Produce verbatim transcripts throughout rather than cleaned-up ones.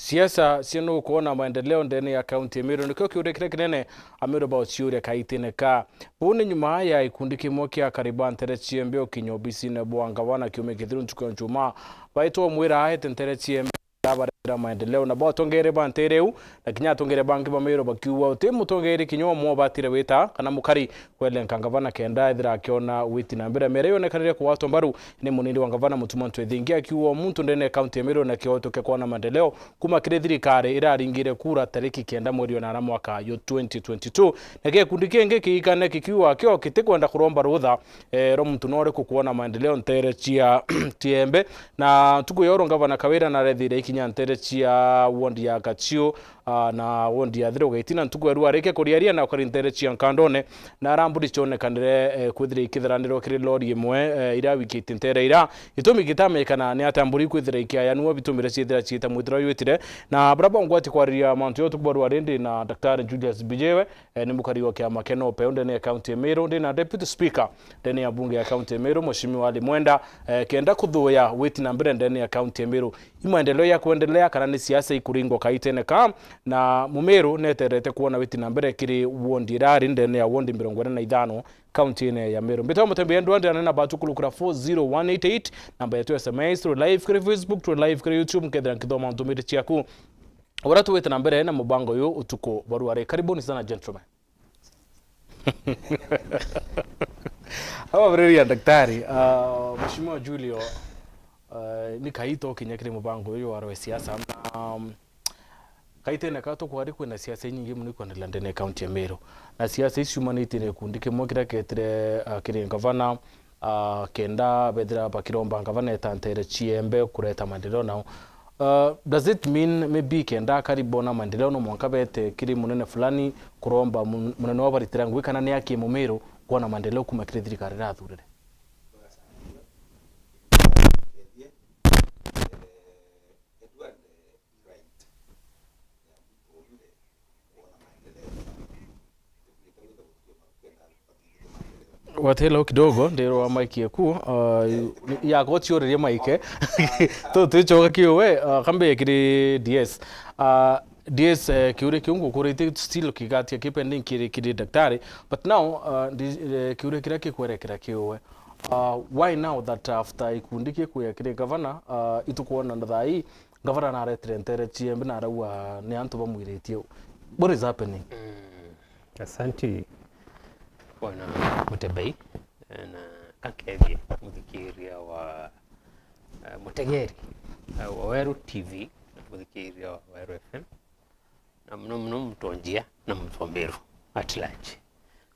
Siasa cia nu kwona maendeleo ndene ya kaunti ya Meru nikio kiuria kiria kinene Ameru baociuria kaitine ka. Buu ni nyuma ya gikundi kimwe kia akari ba ntere ciembe ukinya obisine bwa ngavana kiumia kithiru ntuku ya Njumaa, baitwa umwira aete ntere ciembe abaretera maendeleo na bo atongeria ba ntere iu, na kinya atongeria bangi ba Meru bakiuga uti mutongeria kinya umwe ubatire wita kana mukari kwelenka ngavana kenda ethira akiona witi na mbere. Miario yonekanire kugwatwa mbaru ni munini wa ngavana Mutuma Ntwethingi akiuga o muntu ndene ya kaunti ya Meru na kioto kia kwona maendeleo kuma kiri thirikari iraringire kura tariki kenda mweri wa nana mwaka yo twenty twenty-two. Na gikundi kingi kiikane kikiuga kio kitikwenda kuromba rutha, eh, rwa muntu noriku kwona maendeleo ntere cia Tiembe. Na ntuku ya uru ngavana Kawira narethire ikinya ntere cia ward ya Gachiu, ah, na ward ya Thiru Gaitina ntuku ya rua arike kuriaria na ukari ntere cia Nkandone, na ara mburi cionekanire, eh, kwithira ikitharanirwa kiri lori imwe, eh, ira wiki iti ntere ira. Gitumi gitamenyekana ni atia mburi kwithira ikiayanua bitumire ciithira ciita mwithira yutire. Na bara bongwati kwariria mantu ya utuku barua rindi na Daktari Julius Bijewe, eh, ni mukari wa kiama kia NOPEU ndene ya kaunti ya Meru, ndi na Deputy Speaker ndene ya bunge ya kaunti ya Meru, Mheshimiwa Ali Mwenda, eh, kenda kuthuya witi na mbere ndene ya kaunti ya Meru. I maendeleo ya kuendelea kana ni siasa ikuringwa kaitene ka, na Mumeru neterete kuona witi na mbere kiri ward irari ndene ya ward mirongo ina na ithano kaunti-ine ya Meru. Mbitwa Mutembeya Ndwande, anena batu kulukura four zero one eight eight, namba yetu ya S M S, turi live kiri Facebook, turi live kiri YouTube, nkethira nkithoma ntumiri ciaku. Uria tuwite na mbere na mubango uyu utuku barua ri. Karibuni sana, gentlemen. Ababiriria daktari, ah, Mheshimiwa Julio, ah, ni kaito kinya kiri mubango uyu wa rwe siasa. Na, um, kaitene ka tukwari kwina siasa inyingi muno ikwendelea ndene ya kaunti ya Meru. Na siasa ici ciumanitie na gikundi kimwe kiria ketire, ah, kiri ngavana, ah, kenda bethira bakiromba ngavana eta ntere ciembe kureta maendeleo nao. Ah, does it mean maybe kenda akari bona maendeleo no mwanka bete kiri munene fulani kuromba mun-, munene wa baritira ngui kana ni aki Mumiru kwona maendeleo kuma kiri thirikari irathurire? Watelo kidogo, ndirwa mic yeku, uh, ya gotiuririe mic. Tu twichoka kiu we, uh, kambe kiri D S. Uh, D S, eh, kiuria kiu ngukuritie still kigatia ki pending kiri, kiri daktari. But now, uh, ndi-, eh, kiuria kiria kikwerekera kiu we. Uh, why now that after ikundi kikwia kiri gavana, uh, itukwona thaa ii, gavana naretire ntere ciembe na arauga ni antu bamwiritie. What is happening? Mm. Asanti, Bwana Mutebei, na kankethie muthikiria wa, eh, mutegeri, eh, wa Weru T V, na muthikiria wa Weru F M, na muno muno mutonjia na mutomberu at large.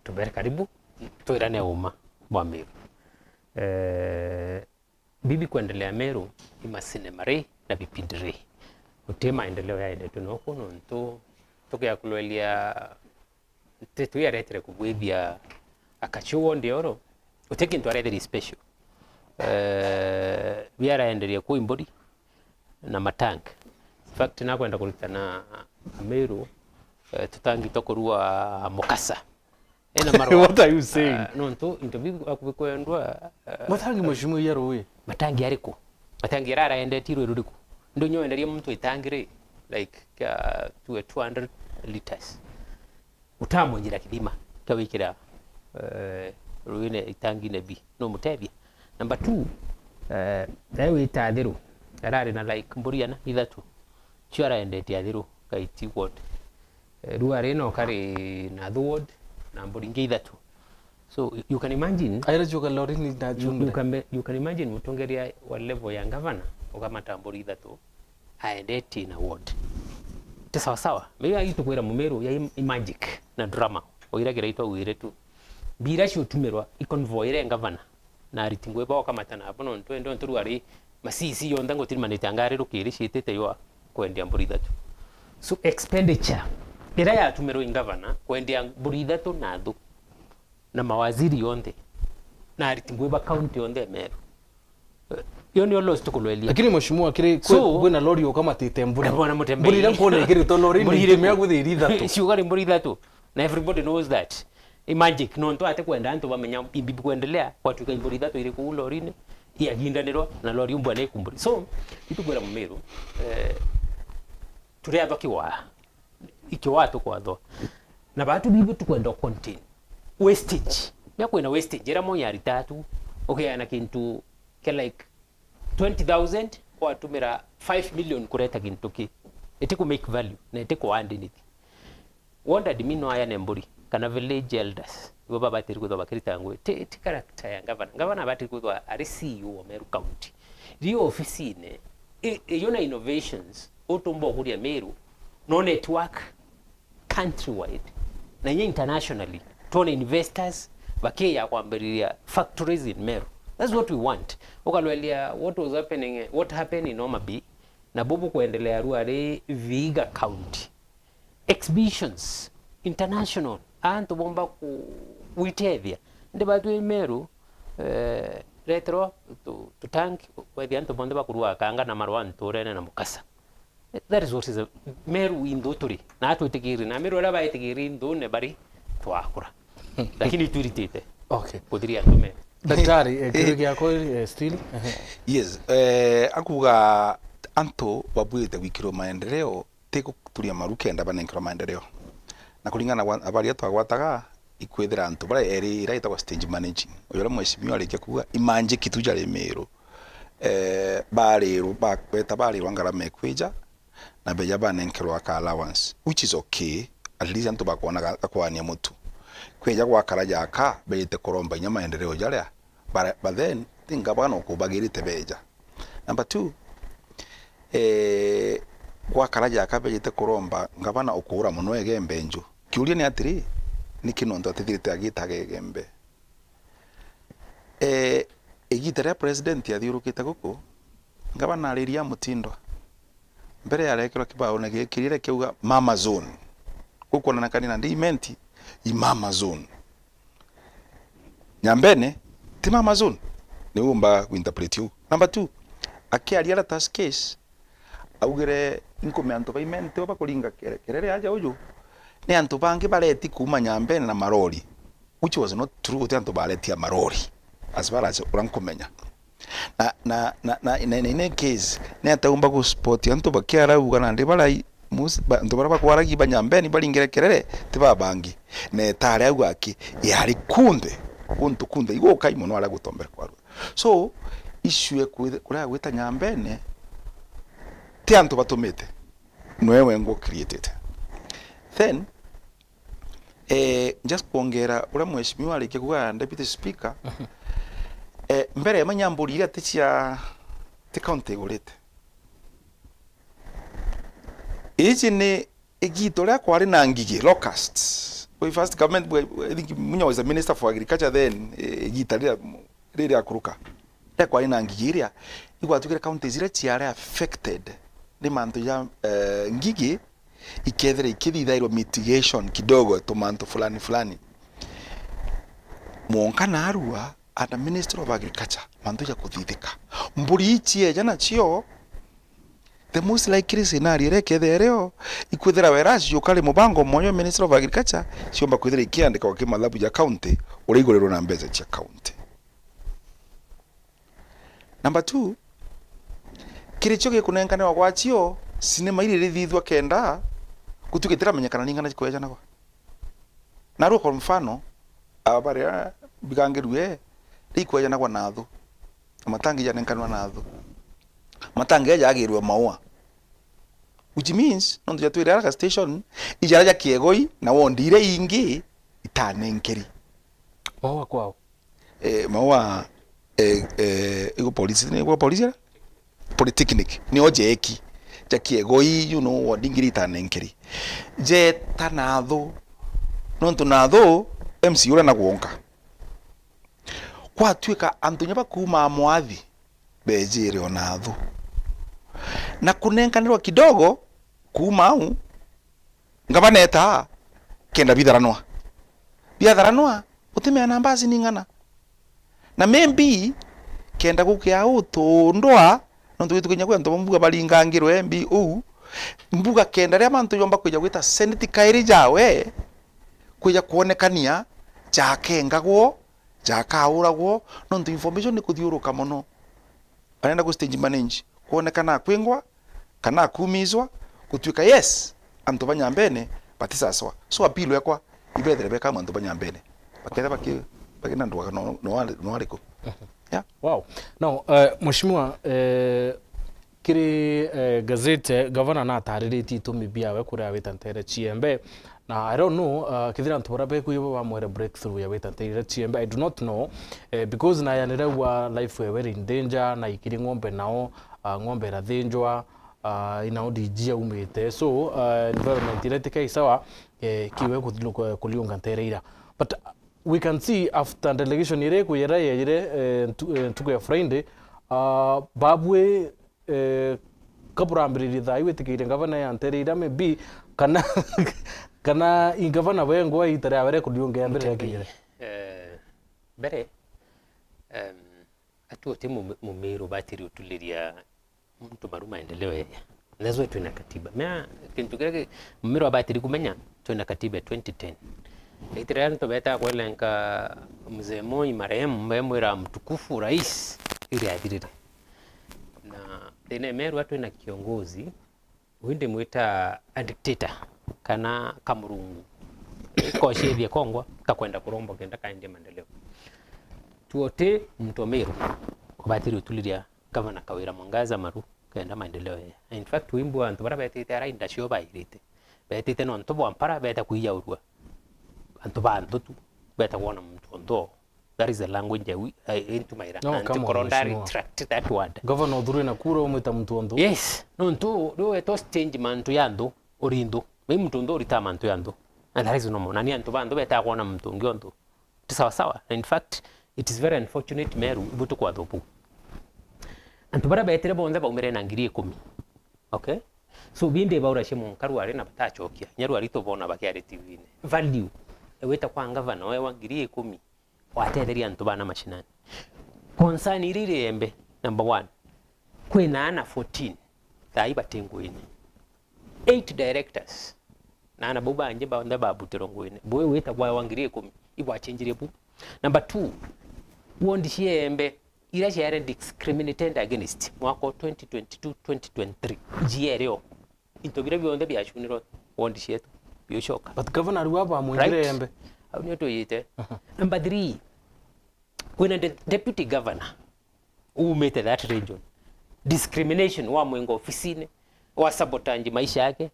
Tubere karibu, twirane uma bwa Miru. Eh, Bibi kwendelea Meru i masine mari na vipindi ri. Guti maendeleo yaendetwe noku nontu tukia kulwelia nteto yaretire kubwithia akachu wonde oro, guti kintu arethirie special. Eh, biaraenderia ku imburi na matangi. In fact, nakwenda kuritana Ameru, eh, tutangi twa kurua mukasa. Ena marua. What are you saying? Ah, nontu into bibi akubi kwendwa, ah, matangi mheshimiwa ya rui. Matangi ariku? Matangi ara araendetie rui ruriku? Ndu nyo enderia muntu itangi ri, like, uh, two, two hundred liters. Utamunjira kithima kia wikira, eh, ruine itangine bi. No mutethia. Number two, eh, nae wita thiru. Arari na, like, mburi ana ithatu. Cio araendetie athiru, kaiti ward. Eh, riu ari no kari na thu ward na mburi ingi ithatu. So, you can imagine, aira juga lorini na you, you chundre. Can be, you can imagine mutongeria wa level ya governor ukamata mburi ithatu aendetie na ward. Ti sawa sawa. Maybe agitukwira Mumiru ya im-, i magic na drama. Oira kira itwa wire tu. Mbira ciutumirwa i convoy ire governor na ariti ngui boka matana abo nontu ende ontu riu ari masisi yonthe ngutirimanite anga ari rukiri ciitite yua kwendia mburi ithatu. So expenditure ira yatumirwe i ngavana kwendia mburi ithatu na thu na mawaziri yonthe na ariti ngui ba county yonthe ya Meru. Eh, yo niyo loss tukulwelia. Lakini mheshimiwa, kiri kwi-, so, kwina lori ukamatite mburi. Eh, bwana Mutembei. Mburi ira nkuona ikiritwo lori ni mburi iriku? Itumia guthiri ithatu. Ciuga ni mburi ithatu. Na everybody knows that. I magic, nontu ate kwenda antu bamenya imbibi kwendelea, kwatuika imburi ithatu iri kuu lorini, iagindanirwa na lori umbwa ni kumburi. So, itukwira Mumiru, eh, turiathwa kiwaa. Ikiwaa tukwathwa. Na baatu bibu tukwenda contain wastage. Nya kwina wastage, ira monya aritatu, ukeana kintu kia, like, twenty thousand, kwatumira five million kureta kintu ki. Iti ku make value, na iti ku add anything. Ward admin no ayane mburi, kana village elders, ibo babatiri kwithwa bakirita ngugi. Ti, ti character ya governor. Governor abatiri kwithwa ari C E O wa Meru County. Rio ofisine, i-, iyo na innovations, utumba ukuria Meru, no network countrywide, na inya internationally, twone investors bakiya kwambiriria factories in Meru. That's what we want. Ukalwelia what was happening, what happened in Homa Bay, na bubu kwendelea rua ri Vihiga County. Exhibitions, international, antu bomba ku-, gwitethia. Ndi batwi Meru, eh, retero tu-, tutank, kwethia antu bonthe bakurua kanga na marwa nturene na mukasa. That is what is a, Meru inthu turi. Na atwitikiri, na Meru aria baitikiri inthune bari twakura. Lakini itwiritite. Okay. Kuthiria antu Meru. Daktari, eh, kiuria giakwa, eh, still? Ehe. Yes, eh, akuga antu babwirite gwikirwa maendeleo, ti guturia maru kenda banenkerwa maendeleo. Na kuringana na gwa-, habari iria twagwataga, ikwithira antu baria eri ira itagwa stage managing. Uyu uria mheshimiwa arikia kuuga, imanjiki tu jari Meru. Eh, barirwa, ba-, beta barirwa ngarama ikwija, na beja banenkerwa ka allowance, which is okay, at least antu bakwonaga akwania mutu. Kweja gwakara jaka, bejite kuromba inya maendeleo jaria, but, but then, ti ngabana ukubagirite beja. Number two, eh, gwakara jaka bejite kuromba ngabana ukuura mono Igembe nju. Kiuria ni atiri, niki nontu atithirite agitaga Igembe? Eh, igita riria president athiurukite guku, ngabana ariria Mutindwa. Mbere yarekirwa kibaone giki riria kiauga Mama Zone. Gukwonanakania na ndi imenti i Mama Zone. Nyambene, ti Mama Zone. Ni umba kuinterpret uu. Number two, akiaria ara Taskes, augire, "Inkume antu ba imenti bakuringa kere-, kerere aja uju. Ni antu bangi bareti kuuma Nyambene na marori." Which was not true, guti antu baretia marori, as far as uria nkumenya. Na, na, na, na, na, na in any case, ni ataumba guspoti antu bakiarauga nandi barai mus-, ba-, antu baria bakwaragia ba Nyambene baringire kerere, ti babangi. Na etare au aki, yari kunthe, guntu kunthe, igukai mono aria gutombere kwarua. So, issue ya kwitha-, kuria gwita Nyambene, ti antu batumite, nwe wengwa created. Then, Eh, just kwongera uria mheshimiwa arikia kuuga, Deputy Speaker, eh, mbere ya manya mburi iria ti cia, ti county igurite. Iji ni igita ria kwari na ngigi, locusts. We first government, we, I think Munya was the Minister for Agriculture then, eh, igita riria riria akuruka, riria kwari na ngigi iria, igwatukire counties iria ciari affected ni mantu ja, eh, ngigi, ikethira ikithithairwa mitigation kidogo ya tumantu fulani fulani. Mwonka narua under Ministry of Agriculture, mantu ja kuthithika. Mburi ici eja nacio, the most likely scenario iria ikethira irio, ikwithira whereas yukari mubango mwoyo Ministry of Agriculture, ciomba kwithira ikiandikwa ki mathabu ja county, uria igurirwe na mbeca cia county. Number two, kiri cio gikunenkanirwa gwacio, cinema iri irithithua kenda gutuike itiramenyekana ningana cikwejanagwa. Narua kwa mfano, aba baria bigangirue, rikwejanagwa na athu. Matangi janenkanwa na athu. Matangi aja agirwe maua. Which means, nontu jatwire ara ga station, ijara ja Kiegoi na wondi iria ingi itanenkeri. Maua kwao. Eh, maua, eh, eh, igo polisi, ni igo polisi ara? Polytechnic, nio jeki. Ja Kiegoi, you know, ward ingiri itanenkeri. Jeta nathu. Nontu nathu, M C A uria na gwonka. Kwatuika antu nya bakuuma mwathi, bejire o nathu. Na kunenkanirwa kidogo, kuuma au, ngavana etaa, kenda bitharanwa. Biatharanwa, utimeana mbasi ning'ana. Na maybe, kenda gukia utundwa, nontu gitukinya kwi antu ba mbuga baringangirwe mbi uu, mbuga kenda ria mantu jomba kwija gwita seneti kairi jawe, kwija kwonekania jakengagwo, jakauragwo, nontu information ni kuthiuruka mono. Arenda ku stage manage, kwonekana akwingwa, kana akuumizwa, Gutuika, yes, antu ba Nyambene batisasawa. So appeal yakwa, ibethire beka antu ba Nyambene. Bakethira baki-, bakina ndwaga no, no ari-, no ariku. Yeah? Wow. Now, eh, Mheshimiwa, eh, kiri, eh, gazette, gavana natariritie itumi biawe kuria wita ntere ciembe. Na I don't know, uh, kethira antu baria bekuigua bamwere breakthrough ya wita ntere ciembe, I do not know, eh, because na yanire wa life ewe iri in danger, na ikiri ng'ombe nao, uh, ng'ombe irathinjwa, uh, inao D G aumite. So, uh, environment iria itikai sawa, eh, kiwe kuthi-, ku-, kuliunga ntere ira. But, uh, we can see after delegation iria ikuyera yeyire, eh, ntu-, eh, ntuku ya Friday, uh, babwe, eh, kaburambiririe thaa iu witikiire ngavana ya ntere ira maybe, kana, kana ingavana bengwa itare abere kuliunga ya mbere yakinyire. Eh, mbere, em, atu uti mu-, mumiru batiri utuliria muntu maru maendeleo eya. That's why twina katiba. Mea, kintu kiria ki-, mumiru abatiri kumenya, twina katiba ya twenty ten. Itire antu beta kwelenga Mzee Moi marehemu, bemwira mtukufu rais, iri athirire. Na thina ya Meru twina kiongozi, uyu ndimwita a dictator, kana kamurungu. Ikocithia kongwa, kakwenda kuromba kenda kaendie maendeleo. Tuoti muntu wa Meru, ubatiri utuliria Gavana Kawira Mwangaza maru kenda maendeleo yeye. In fact, wimbo antu baria betite ara inda cio bairite. Betite nontu bwa mpara, beta kwiyaurua. Antu ba nthutu, beta kwona muntu ontho. That is the language I wi-, I, into my ra-, No, na come on, ntikoro nda Mheshimiwa. Retract that word. Gavana uthurwe na kura umwita muntu ontho. Yes, nontu riu weta change mantu ya nthu, uri nthu. Mai muntu ontho urita mantu ya nthu. And that is normal. Na ni antu ba nthu beta kwona muntu ungi ontho. Ti sawa sawa. Na in fact, it is very unfortunate Meru, ibu tukwatha buu. Antu baria betire bonthe baumire na ngiri ikumi. Okay? So, bindi baura cia munkaru ari na batachokia. Nyaru ari tubona bakiari T V-ini. Value. Ewita kwa ngavana, we wa ngiri ikumi. Watetheria antu bana mashinani. Concern iri iri Embe, number one. Kwina ana fourteen. Thai bati nguini. Eight directors. Na ana bau bangi bonthe babutirwe nguini. Bui wita kwa wa ngiri ikumi. Ibwachinjirie bu. Number two, ward cia Embe, iria ciaere discriminated against mwaka wa twenty twenty-two, twenty twenty-three. Njiere o. Into biria bionthe biacunirwe ward cietu, biucoka. But governor riu abamwingire Right. Embe. Au nio tuyite. Aha. Number three, kwina de-, deputy governor umite that region. Discrimination wa mwinga ofisini, wa sabotage maisha yake,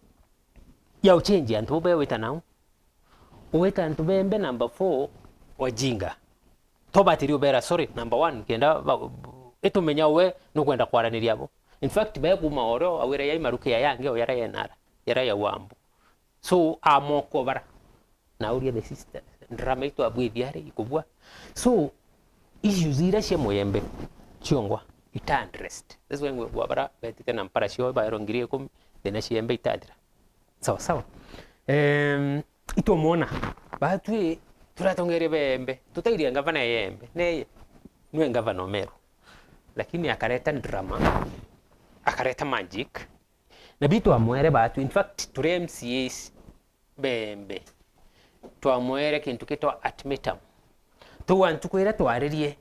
ya uchenji antu be wita nao. Uwita antu bembe number four, wajinga. Tobatiri ubera, sorry, number one, kenda ba-, itumenya we nukwenda kwaraniria abo. In fact, be kuma oreo, awira yai maruki ya yange, o yara yenara, yara ya wambu. So, amoko bara. Na uria the sister, drama itu abwithia ari, ikubua. So, issues ira cia muyembe, ciongwa, ita addressed. That's why ngwe bwa bara, betite na mpara cio, baero ngiri ikumi, thina cia embe itathira. Sawa, sawa. Em, itumwona. Batwi turatongeria bembe. Tutairia ngavana ya embe. Neye. Nwe ngavana Omeru. Lakini akareta drama. Akareta magic. Na bitu amwere batwi. In fact, turi M C As bembe. Twamwere kintu kitwa ultimatum. Tuwa ntuku iria twaririe.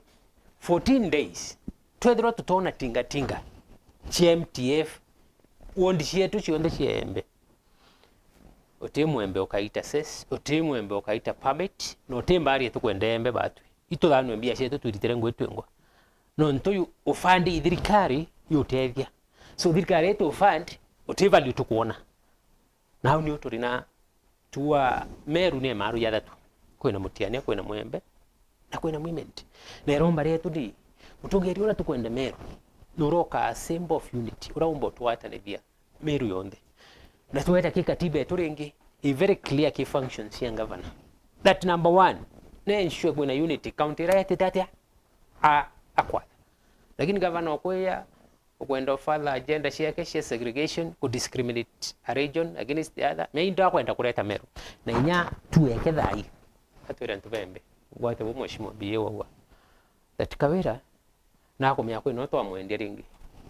Fourteen days. Twethirwa tutona tinga tinga. Cia M T F. Wondi cietu cionthe cia embe. Uti mwembe ukaita cess, uti mwembe ukaita permit, na uti mbari tukwenda embe batwi. Ituthanwe mbia cietu twiritire ngui twingwa. Nontu yu ufandi thirikari yutethia. So thirikari itu ufund, uti value tukwona. Nau ni uturi na tua Meru ni maru jathatu. Kwina Mutiania, kwina Mwembe, na kwina Mwimenti. Na iromba rietu ni, mutongeri uria tukwenda Meru, nuroka a symbol of unity, uria umba utwatanithia Meru yonthe. Na tweta ki katiba yetu ringi, i very clear ki functions cia governor. That number one, na ensure kwina unity, county iria yetite atia? A, akwatha. Lakini governor okwiya, ukwenda ufurther agenda ciake cia segregation, ku discriminate a region against the other. Mea into akwenda kureta Meru. Na inya tueke thai. Atwire antu bembe. Gwate bu mheshimiwa B A wauga. That Kawira, na akumenya kwina twamwendia ringi.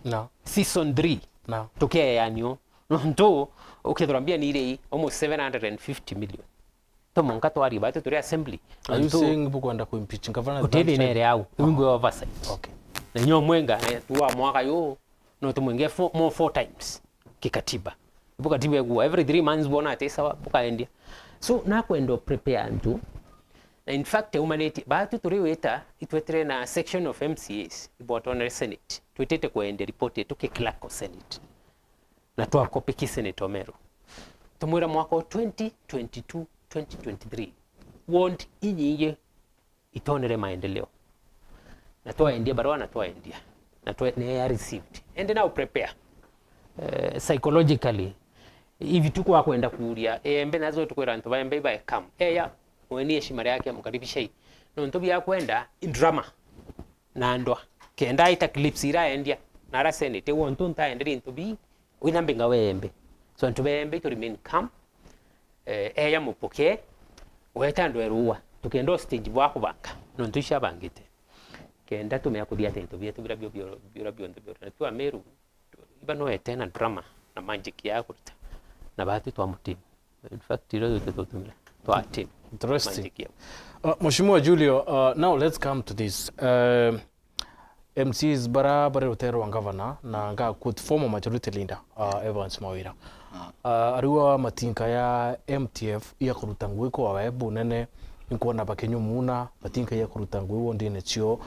No. Season three. No. Tukeyanio. Nontu, ukethirwa mbia ni iri almost seven hundred and fifty million. To mwanka twarie batu turi assembly. Are you saying bukwenda ku impeach governor? Utethina iri au. Iu ngwe oversight. Okay. Na nyo mwenga, na tuwa mwaka yu, no tumwenge four, more four times. Kikatiba. Bukatibegua every three months, bwona ati sawa, bukaendia. So nakwenda prepare antu. Na in fact, umanitie batu turi wita, itwetire na section of M C As ibwatonere Senate, twitite kwendia report yetu ki clerk of Senate, na twakopiki Senator Meru, tumwira mwaka wa twenty twenty-two, twenty twenty-three, ward inyingi itonere maendeleo, na twaendia barua, na twaendia, na twe, ni ya received. Ende now prepare, eh, psychologically, hivi tu kwa kwenda kuria, embe nazo tukwira antu baembe ibae come. Eya, mweni heshima yake, mkaribishei. Nontu bia kwenda drama na ndwa. Kenda ita clips iraendia, na ara Senate, wontu ntaenderia into bi, wina mbinga wembe. So antu bembe to remain calm. Eh, eya mupoke, weta andu erua. Tukenda stage bwa kubanga. Nontu icio abangite. Kenda tumea kuthia into bietu bira bio, bio, bira bionthe bio. Na tu Ameru, iba no ete na drama na magic ya kuruta. Na batu twa mutim. In fact, iro yote tutumira. Twa team. Interesting. Magic ya. Uh, Mheshimiwa Julio, uh, now let's come to this. Um, M Cs bara bari rutere rwa gavana na nga quote former majority leader, uh, Evans Mawira. Uh, ariwa matinka ya M T F ya kuruta ngugi kwa we bunene, nkwona bakinyumuna matinka ya kuruta ngugi wondine cio.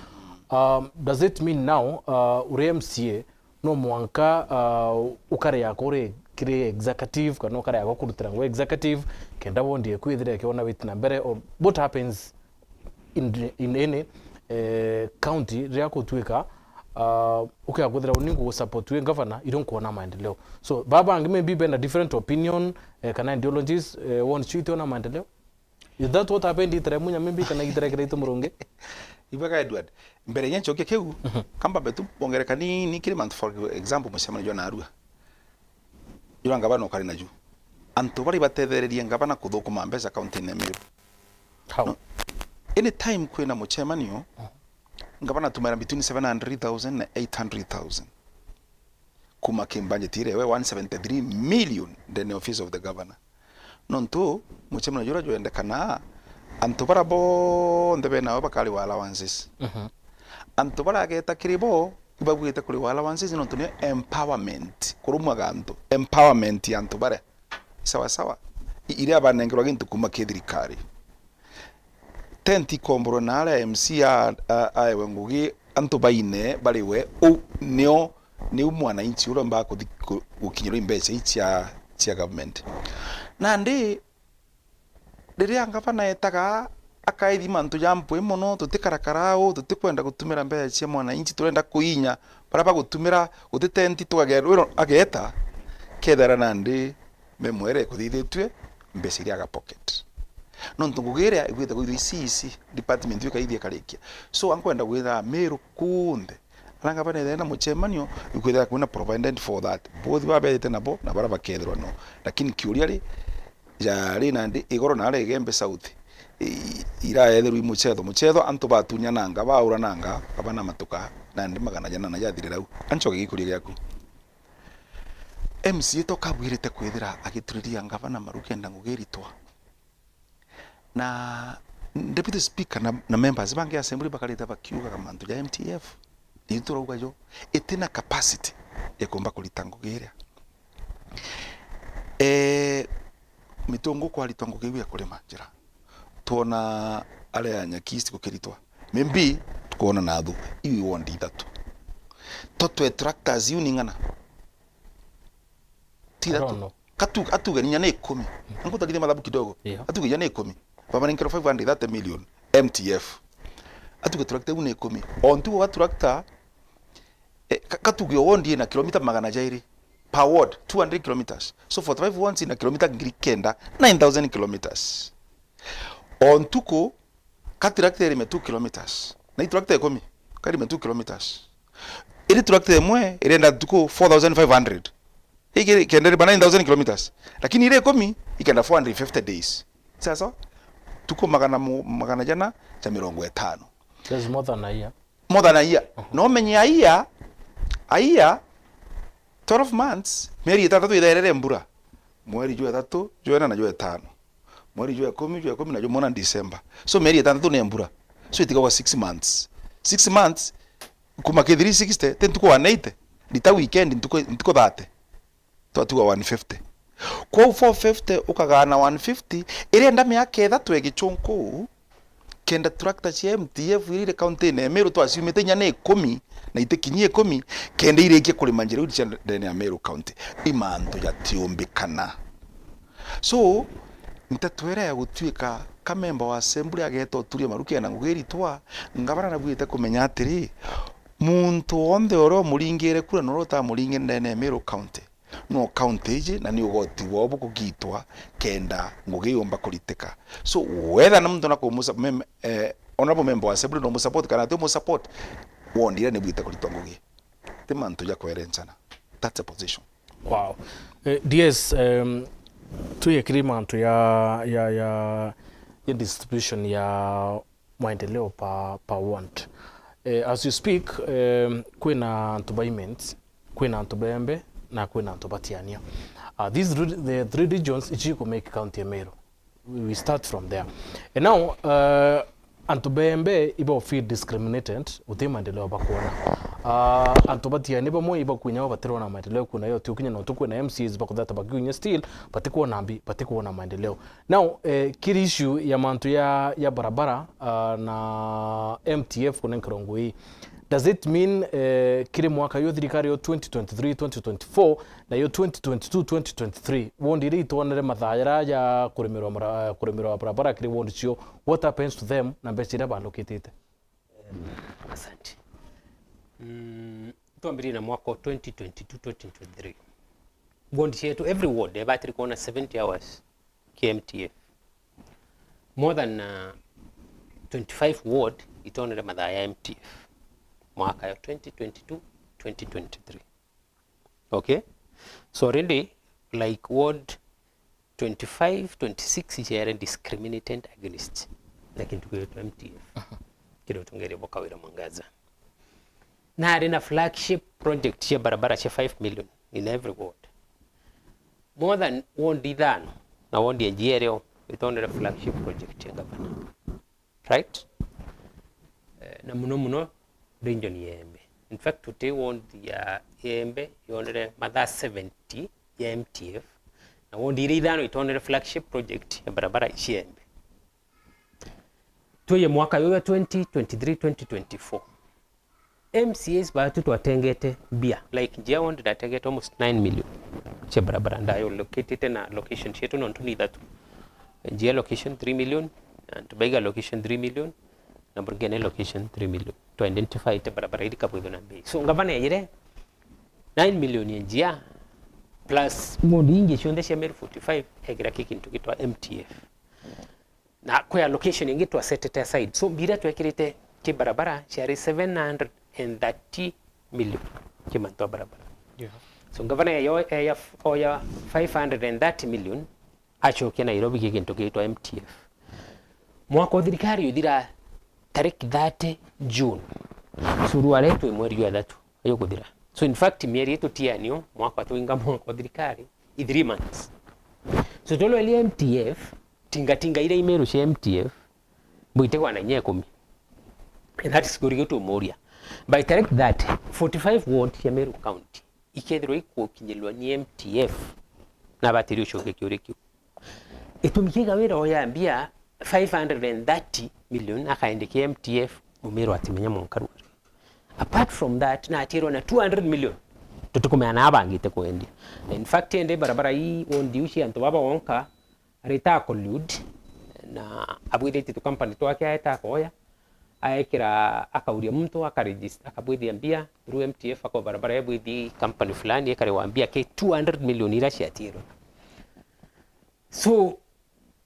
Um, does it mean now, uh, uri M C A no mwanka, uh, ukare yako uri kiri executive, kana ukare yako kurutira ngugi executive, kenda wondi eku ithire kiona wit na mbere, or what happens in, in any, eh, county riria gutuika, uh, ukea kwithira uni ngugu support wi governor, irio nkuona maendeleo. So, baba bangi maybe bena different opinion, eh, kana ideologies, eh, woni cio itiona maendeleo? Is that what happened itera munya maybe kana itera kira itu murungi? Ibwega Edward, mbere ya nchokia kiu, kamba betu bongere kanini kiri mantu, for example, mucemanio jwa narua. Jura ngavana ukari naju. Antu bari batethererie ngavana kuthukuma mbeca kaunti-ini ya Meru. How? No. Anytime kwina mucemanio, ngavana atumira between seven hundred thousand na eight hundred thousand. Kuma ki budget ire we one seventy-three million ndene office of the governor. Nontu mucemanio jura jwendekana, antu bara bonthe benawe bakariwa allowances. Mhm. Antu bara ageta kiri bo, ibabwite kuriwa allowances nontu ni empowerment, kurumwaga antu, empowerment ya antu baria. Sawa sawa. I-, iria banengerwa gintu kuma ki thirikari. Tent ikomborwe na aria M C a, a, aewe ngugi, antu baine bariwe, u nio, niu mwananchi uria ombaga kuthi-, ku-, gukinyirwa i mbeca ii cia, cia government. Nandi, riria ngavana etaga, akaithima antu ja mpwi mono, tutikarakara au, tutikwenda gutumira mbeca cia mwananchi, turenda kuinya baria bagutumira, guti tent tukagerwa, ageta, kethira nandi memwere kuthithitue mbeca iria aga pocket. Nontu ngugi iria igwite kwithirwa ici, ici, department ikaithia ikarikia. So, ankwenda gwira Meru kunthe, aranga banethene na mucemanio, ikwithira kwina provided for that. Both babethite nabo, na baria bakethirwa no. Lakini kiuria ri, jari nandi igoro na aria Igembe South, i-, iraetherwa i mucetho. Mucetho, antu batunyananga, baurananga, abanamatuka, nandi magana jana na jathirira au. Anchoke gikuria giaku. M C A tokabwirite kwithira agituriria ngavana maru kenda ngugi iritwa. Na Deputy Speaker na, na members bangi assembly bakarite bakiugaga mantu ja M T F. Ni turauga jo, itina capacity ya kumba kurita ngugi iria. Eh, mitungu kwaritwa ngugi iu ya kurima njira. Twona aria ya Nyaki East gukiritwa. Maybe tukwona nathu, iu i ward ithatu. To twe tractors iu ni ng'ana? Ti ithatu. Katu-, atuge ninya ni ikumi. Nkutarithia mathabu kidogo. Yeah. Atuge inya ni ikumi. Baba ni nkero five hundred thirty million M T F. Atuge tractor iu ni ikumi. O ntugo ga tractor, eh, ka-, katuge o ward ina kilomita magana jairi. Per ward, two hundred kilometers. So forty-five wards ina kilomita ngiri kenda, nine thousand kilometers. O ntuku, ka tractor irime two kilometers. Na i tractor ikumi, karime two kilometers. Iri tractor imwe irenda ntuku four thousand five hundred. Igi kenda iriba nine thousand kilometers. Lakini iri ikumi, ikenda four hundred fifty days. Sawa sawa? Tuku magana mu-, magana jana ja mirongo itano. That's more than a year. More than a year. Uh-huh. No menye a year, a year, twelve months, mieri itantatu itherere mbura. Mweri jwa ithatu, jwa ina na jwa itano. Mweri jwa ikumi, jwa ikumi na jumwe na December. So mieri itantatu ni mbura. So itigagwa six months. Six months, kuma ki three sixty, ti ntuku one eighty, rita weekend ntuku, ntuku thirty. Twatuga one fifty. Kwou four fifty ukagana one fifty, irenda miaka ithatu ya gichunku, kenda tractor cia M T F iria iri kaunti-ini ya Meru twaciumite inya ni ikumi na itikinyi ikumi, kenda irikie kurima njira iu cia ndene ya Meru County. I mantu jatiumbikana. So, nteto iria ya gutuika ka member wa assembly ageeta uturia maru kena ngugi iritwa, ngavana nabuite kumenya atiri, muntu wonthe uria umuringire kura na uria utamuringi ndene ya Meru County, no county iji na ni ugoti bwao bukugitwa kenda ngugi yumba kuritika. So, whether na muntu na kumusa-, mem-, eh, honorable member wa assembly no musupport kana ati umusupport, wondire ni bwite kuritwa ngugi. Ti mantu ja kwerencana. That's a position. Wow. Eh, D S, um, tuye kiri mantu ya, ya, ya, ya distribution ya maendeleo pa, pa ward. Eh, as you speak, um, kwina antu ba Imenti, kwina antu ba Embe, na kwina antu ba Tiania. Uh, these re-, the three regions, ichi iku make county ya Meru. We, we start from there. And now, uh, antu ba Embe ibo feel discriminated, uti maendeleo bakwona. Uh, antu ba Tiania bamwe ibakunya batirona maendeleo kuna yo, tukinya no tukwina M C As bakuthata bakiunya still, batikwona mbi, batikwona maendeleo. Now, eh, kiri issue ya mantu ya, ya barabara, uh, na M T F kunenkerwa ngugi, does it mean, eh, kiri mwaka yo thirikari yo twenty twenty-three, twenty twenty-four, na yo twenty twenty-two, twenty twenty-three, ward iria itwonere mathaa jaria ja kurimirwa mara-, kurimirwa barabara kiri ward cio, what happens to them na mbeca iria baallocated? Asante. Mm, twambirie na mwaka wa twenty twenty-two, twenty twenty-three. Ward cietu, every ward, ebatiri kuona seventy hours kia M T F. More than, uh, twenty-five ward itonere mathaa ya M T F. Mwaka ya twenty twenty-two, twenty twenty-three. Okay? So already, like, ward twenty-five, twenty-six iciere discriminated against na kintu kiritwa M T F. Aha. Kiria utongeria bo Kawira Mwangaza. Na ari na flagship project cia barabara cia five million in every ward. More than ward ithano, na ward ya Njiere yo, itonere flagship project ya gavana. Right? Eh, na muno muno region ya Embe. In fact, tuti ward ya Embe yonere mathaa seventy ya M T F, na ward iria ithano itonere flagship project ya barabara cia Embe. Tweye mwaka uyu wa twenty twenty-three, twenty twenty-four, M C As batu twatengete mbia, like, Njia ward ndatengete almost nine million cia barabara, ndayoloketete na location cietu nontu ni ithatu. Njia location three million, na Tubaiga location three million, na Burgene location three million. Twa identify te barabara iri kabwithwe na mbei. So, ngavana ejire nine million ya Njia, plus ward ingi cionthe cia Meru forty-five, ekira ki kintu gitwa M T F. Na kwi allocation ingi twasetete aside. So, mbia iria twekirite ki barabara ciari seven hundred and thirty million ki mantu a barabara. Yeah. So, ngavana eyo-, eya-, oya five hundred and thirty million, acokia Nairobi ki kintu gitwa M T F. Mwaka wa thirikari uthira tariki thirty June. Curu aretwe mweri jwa ithatu ayukuthira. So, in fact, mieri itutianio, mwaka twinga mwaka wa thirikari, i three months. So, twelweli M T F, tingatinga iria i Meru cia M T F, bwitigwa na inya ikumi. And that is kuri gitumuria. By tariki thirty, forty-five ward cia Meru County ikethirwa ikukinyirwa ni M T F, na batiri ucoke kiuri kiu. Itumi kiga wira oya mbia five hundred and thirty million akaendekia M T F, Mumiru atimenya mwanka ruari. Apart from that, natirwa na two hundred million tutikumenya na abangite kwendia. In fact, ende barabara ii wondi uci antu baba wonka, arita a collude na abwithitie tu company twake aeta akoya, aekira, akauria muntu, akaregis-, akabwithia mbia through M T F, akauga barabara ebwithi company fulani, ekariwa mbia ki two hundred million ira ciatirwe. So,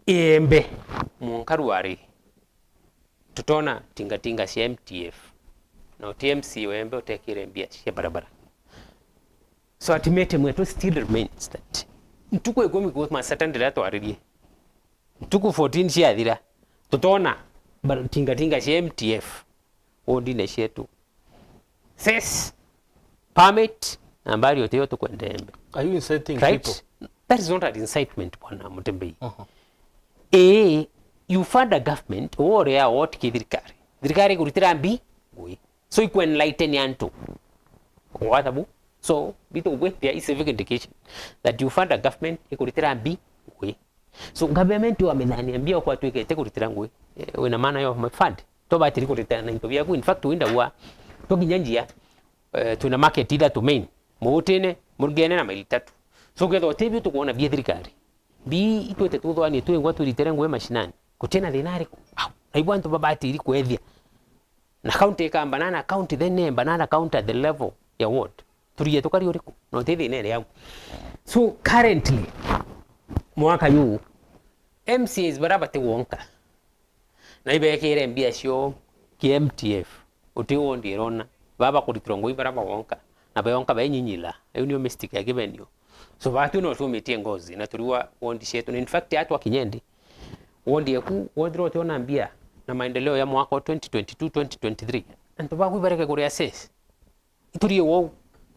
Embe, mwanka ruari, tutona tingatinga cia M T F, na uti M C A wa Embe utekire mbia cia barabara. So, ultimatum yetu still remains that ntuku ikumi kuma Saturday riria twaririe, ntuku fourteen ciathira, tutona bar-, tingatinga cia M T F wodine cietu. Cess, permit, na mbari utio tukwenda Embe. Are you inciting, right, people? That is not an incitement, bwana Mutembei. Uh-huh. Eh, you fund a government, uria what ki thirikari. Thirikari kurutira mbi, ngui. So, ikwe enlighten antu. Gwata bu? So, bitu gwitia i civic education that you fund a government ikuritira mbi ngui. So, government wamithania mbia okwa twikite kuritira ngui, eh, wina maana yo fund. Tobatiri kuritana into biaku. In fact, winda gwa tukinya njia, eh, twina market ithatu main, Muutine, Murugene na Maili Tatu. So, ketha utibio tukwona bia thirikari. Bi itwite tuthwani twingwa turitere ngui mashinani. Kutina thina ariku. Au, na ibu antu babatiri kwethia. Na county ikamba nana county, then nemba nana county at the level ya ward. Turie tukari uriku? Na uti thina iri au. So currently, mwaka yu, M C As bara bati wonka. Na ibekire mbia cio ki M T F. Uti wondi irona. Baba kuritirwa ngui bara bawonka. Na bayonka benyinyila. Iu niyo mistake ya kibenio. So, batu no tumitie ngozi, na turiwa wondi cietu. In fact, atu akinya ndi, wondi eku, wondi rote ona mbia na maendeleo ya mwaka wa twenty twenty-two, twenty twenty-three. Antu baku ibareke kuri assess. Iturie wou,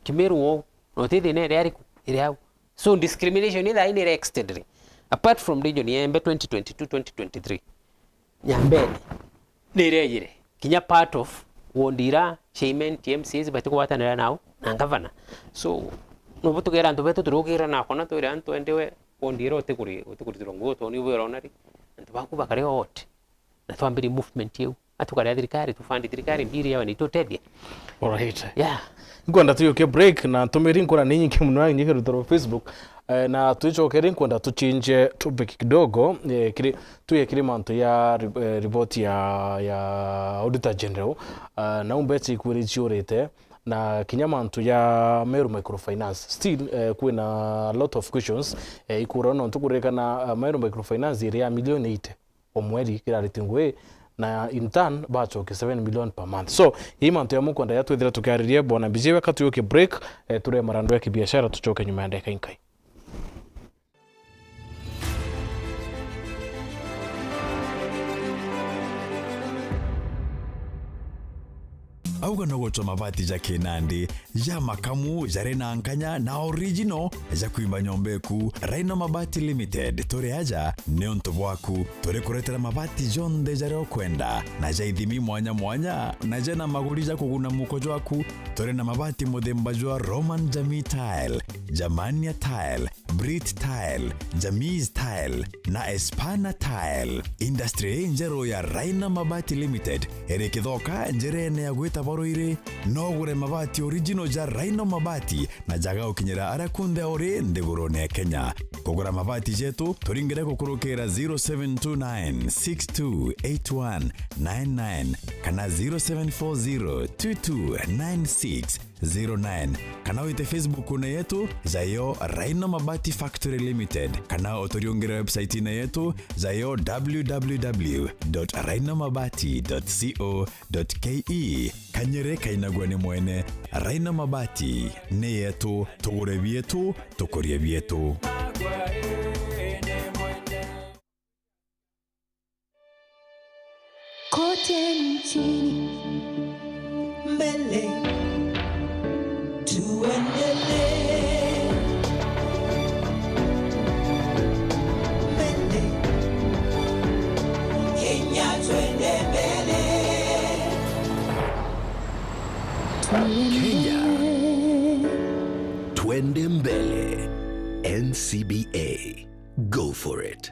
Kimiru wou, na uti thina iri ariku, iri au. So, discrimination itha ine iri extended. Apart from region ya Embe twenty twenty-two, twenty twenty-three. Nyambene. Nirejire. Kinya part of wondi ira chairman T M Cs bati kugwatanira nao na ngavana. So, nobu tugera antu betu turugirira na kona twire antu endewe wondi ira utikuri-, utikuritirwa nguo toni ubwira ona ri. Antu baku bakare ote. Na twambiri movement iu. Atukare thirikari, tufandi thirikari mbiri yawe ni tutethia. Alright. Yeah. Nkwenda tuyoke break na ntumiri nkona ni nyingi muno nyingi rutaro Facebook. Eh, na twicokere nkwenda tuchinje topic kidogo, eh, kiri, tuye kiri mantu ya ri-, eh, riboti ya, ya Auditor General, eh, na umbe chikwiri chiurite, na kinya mantu ya Meru Microfinance. Still, eh, kwina a lot of questions, eh, ikura nontu kuririkana, eh, Meru Microfinance iri ya milioni eighty o mweri kirariti ngui, na in turn bachoke seven million per month. So, ii mantu ya mukwenda ya twithira tukiaririe bwana Mbijiwe, ka tuyoke break, eh, ture marandu ya kibiashara, tuchoke nyuma ya ndeka inkai. Auga no gutua mabati ja kinandi, ja makamu, jari na nkanya na original, ja kwimba nyomba eku. Rhino Mabati Limited, turi aja niuntu bwaku. Turi kuretera mabati jonthe jaria ukwenda, na ja ithimi mwanya mwanya, na jena maguri ja kuguna muko jwaku. Turi na mabati muthemba jwa Roman Jamii Tile, Germania Tile, Brit Tile, Jamis Tile na Espana Tile. Industry injeru ya Rhino Mabati Limited iri Kithoka, njirene ya gwita Baruiri. No ugure mabati original ja Rhino Mabati na jaga ukinyira aria kunthe uri nthigurune ya Kenya. Kugura mabati jetu, turingire gukurukira zero seven two nine six two eight one nine nine kana zero seven four zero two two nine six zero nine, kana wite Facebook-une yetu, jayo Rhino Mabati Factory Limited, kana uturiungire website-ine yetu, jayo w w w dot rhino mabati dot co dot k e. Kanyere kainagua ni mwene. Rhino Mabati ni yetu, tugure bietu, tukurie bietu. Kote nchini. Mbele. Tuendelee. Mbele. Kenya, twende mbele. Kenya, twende mbele. N C B A. Go for it.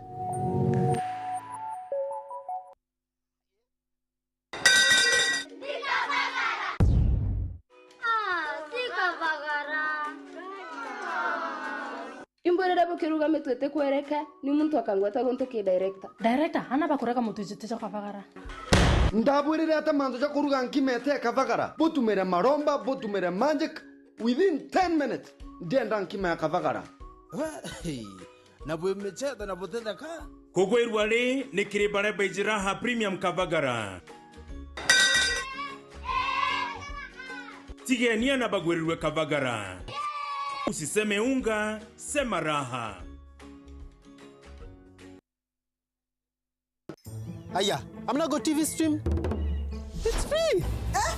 Imbwirire bukiruga mitwe tikwereke, ni muntu akangweta guntu ki director. Director, ana bakurega mutu jiti ja kabagara. Ndabwirire ata mantu ja kuruga nkima ite kabagara? Butumire maromba, butumire magic, within ten minutes, ndienda nkima ya kabagara. We, hey. Na bwi michetho na butitheka. Kugwirua ri ni kiri baria baiji raha premium kabagara. Tigenia na bagwirirwe kabagara. Usiseme unga, sema raha. Aya, amna Go T V stream? It's free. Eh?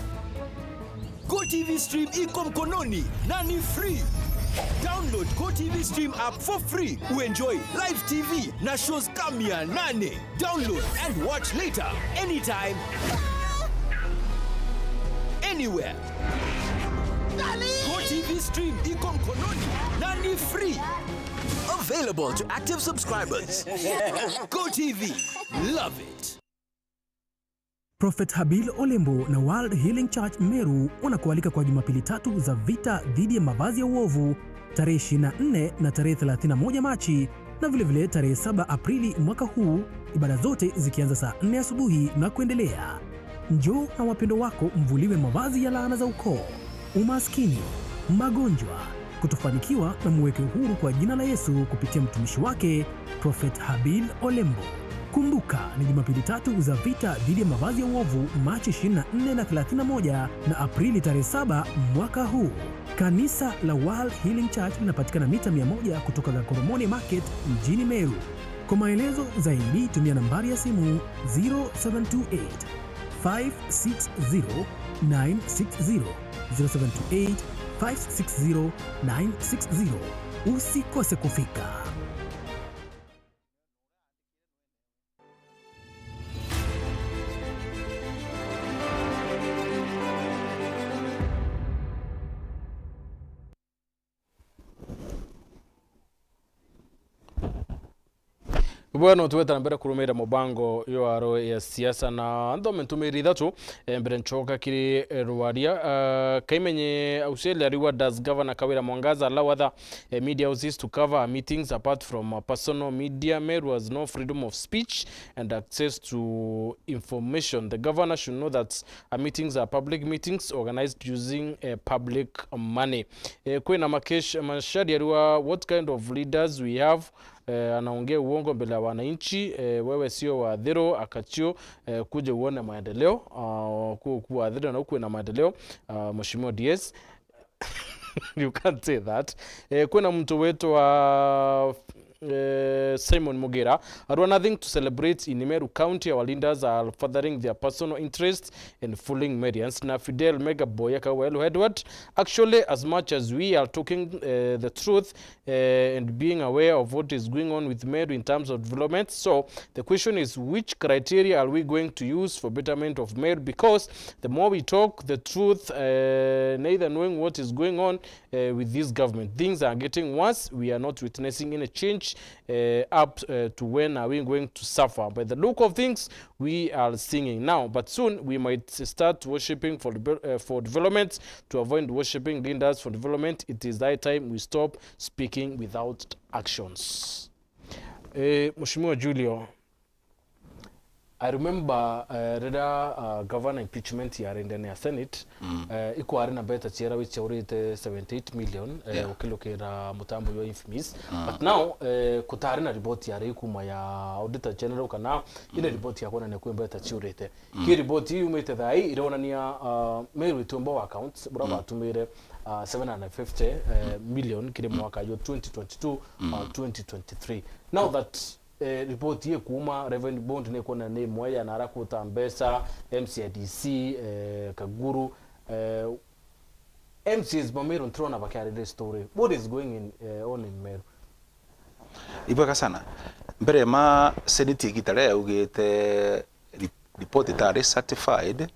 Go T V stream iko mkononi na ni free. Download Go T V stream app for free. Uenjoy live T V na shows kama mia nane. Download and watch later anytime. Anywhere. Go T V stream iko mkononi na ni free. Available to active subscribers. Go T V. Love it. Prophet Habil Olembo na World Healing Church Meru wanakualika kwa Jumapili tatu za vita dhidi ya mavazi ya uovu, tarehe ishirini na nne na tarehe thelathini na moja Machi, na vilevile tarehe saba Aprili mwaka huu, ibada zote zikianza saa nne asubuhi na kuendelea. Njoo na wapendwa wako mvuliwe mavazi ya laana za ukoo, umaskini, magonjwa, kutofanikiwa, na muweke uhuru kwa jina la Yesu kupitia mtumishi wake Prophet Habil Olembo. Kumbuka, ni Jumapili tatu za vita dhidi ya mavazi ya uovu, Machi ishirini na nne na thelathini na moja na Aprili tarehe saba mwaka huu. Kanisa la World Healing Church linapatikana mita mia moja kutoka Gakoromoni Market mjini Meru. Kwa maelezo zaidi, tumia nambari ya simu zero seven two eight, five six zero, nine six zero, zero seven two eight, five six zero, nine six zero. Usikose kufika. Bwana, tweta na mbere kurumira mubango yo aro ya siasa na nthome ntumiri ithatu, eh, mbere nchoka kiri, eh, rwaria. Ah, Kaimenye Australia ariwa, does Governor Kawira Mwangaza allow other, eh, media houses to cover her meetings apart from her personal media? Meru has no freedom of speech and access to information. The governor should know that her meetings are public meetings organized using, eh, public money. Eh, kwina Makesh Mashari ariwa, what kind of leaders we have? Eh, anaongea uongo mbele ya wananchi. Eh, wewe sio Wathiro, Akachio, eh, kuje uone maendeleo. Ah, ku, ku Wathiro na huku na maendeleo, ah, Mheshimiwa D S. You can't say that. Eh, kwina mtu wetu wa, eh, Simon Mugira arua, nothing to celebrate in Meru County. Our leaders are furthering their personal interest and fooling Marians. Na Fidel Megaboy akauga, hello Edward. Actually, as much as we are talking, eh, the truth, eh, and being aware of what is going on with Meru in terms of development. So the question is, which criteria are we going to use for betterment of Meru? Because the more we talk the truth, eh, neither knowing what is going on, eh, with this government, things are getting worse. We are not witnessing any change, eh, up, eh, to when are we going to suffer? By the look of things, we are singing now, but soon we might start worshipping for, deve- uh, for development. To avoid worshipping leaders for development, it is high time we stop speaking without actions. Eh, Mheshimiwa Julio, I remember, eh, riria, uh, governor impeachment yari ndene ya Senate, mm, eh, ikwari na mbeta ciera wichaurite seventy-eight million, eh, yeah, ukilukira mutambo jwa Infimis. Mm. But now, eh, kutari na report yari kuma ya Auditor General kana ine, mm, report ya kwonania kwi mbeta ciurite. Mm. Ki report ii yumite thaa ii ironania, uh, Meru itiumba wa accounts bura, mm, batumire, uh, seven hundred fifty, eh, mm, million kiri, mm, mwaka jwa twenty twenty-two, mm, uh, twenty twenty-three. Now that, eh, report ii kuuma, revenue board ni kuona ni imwe ya nara kuta mbeca, M C I D C, eh, Kaguru, eh, M C As ba Meru ntirona bakiarire story. What is going in, eh, on in Meru? Ibwega sana. Mbere ma Senate igita riria yaugite ri-, report itari certified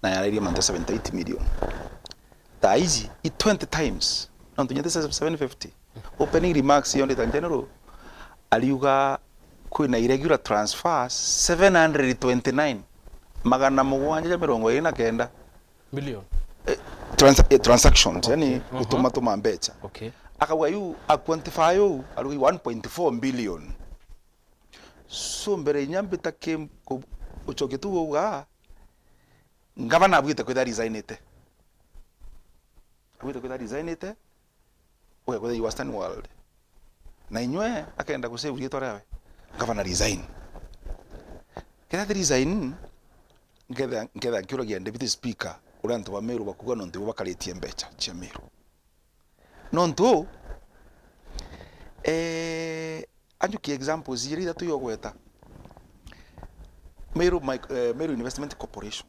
na yarairie mantu seventy-eight million. Thaa iji i twenty times. Nontu nyete seven fifty. Opening remarks ya Auditor General ariuga kwina irregular transfers seven hundred twenty-nine, magana mugwanja ja mirongo iri na kenda. Million. Eh, trans-, eh, transactions, okay, yani, aha, gutuma tuma mbeca. Okay. Akauga yu, a quantify yu, arugi one point four billion. So mbere inya mbita kim-, ku-, ucoke tu uga, ngavana abwite kwitha resignite. Abwite kwitha resignite, ugekwitha i Western World. Na inywe akenda kusave riitwa riawe, ngavana resign. Ketha ti resign, nketha, nketha nkiuragia Deputy Speaker uria antu ba Meru bakuga nontu ibo bakaritie mbeca cia Meru. Nontu, eh, anjukie examples iria ithatu yogweta. Meru Mic-, eh, Meru Investment Corporation.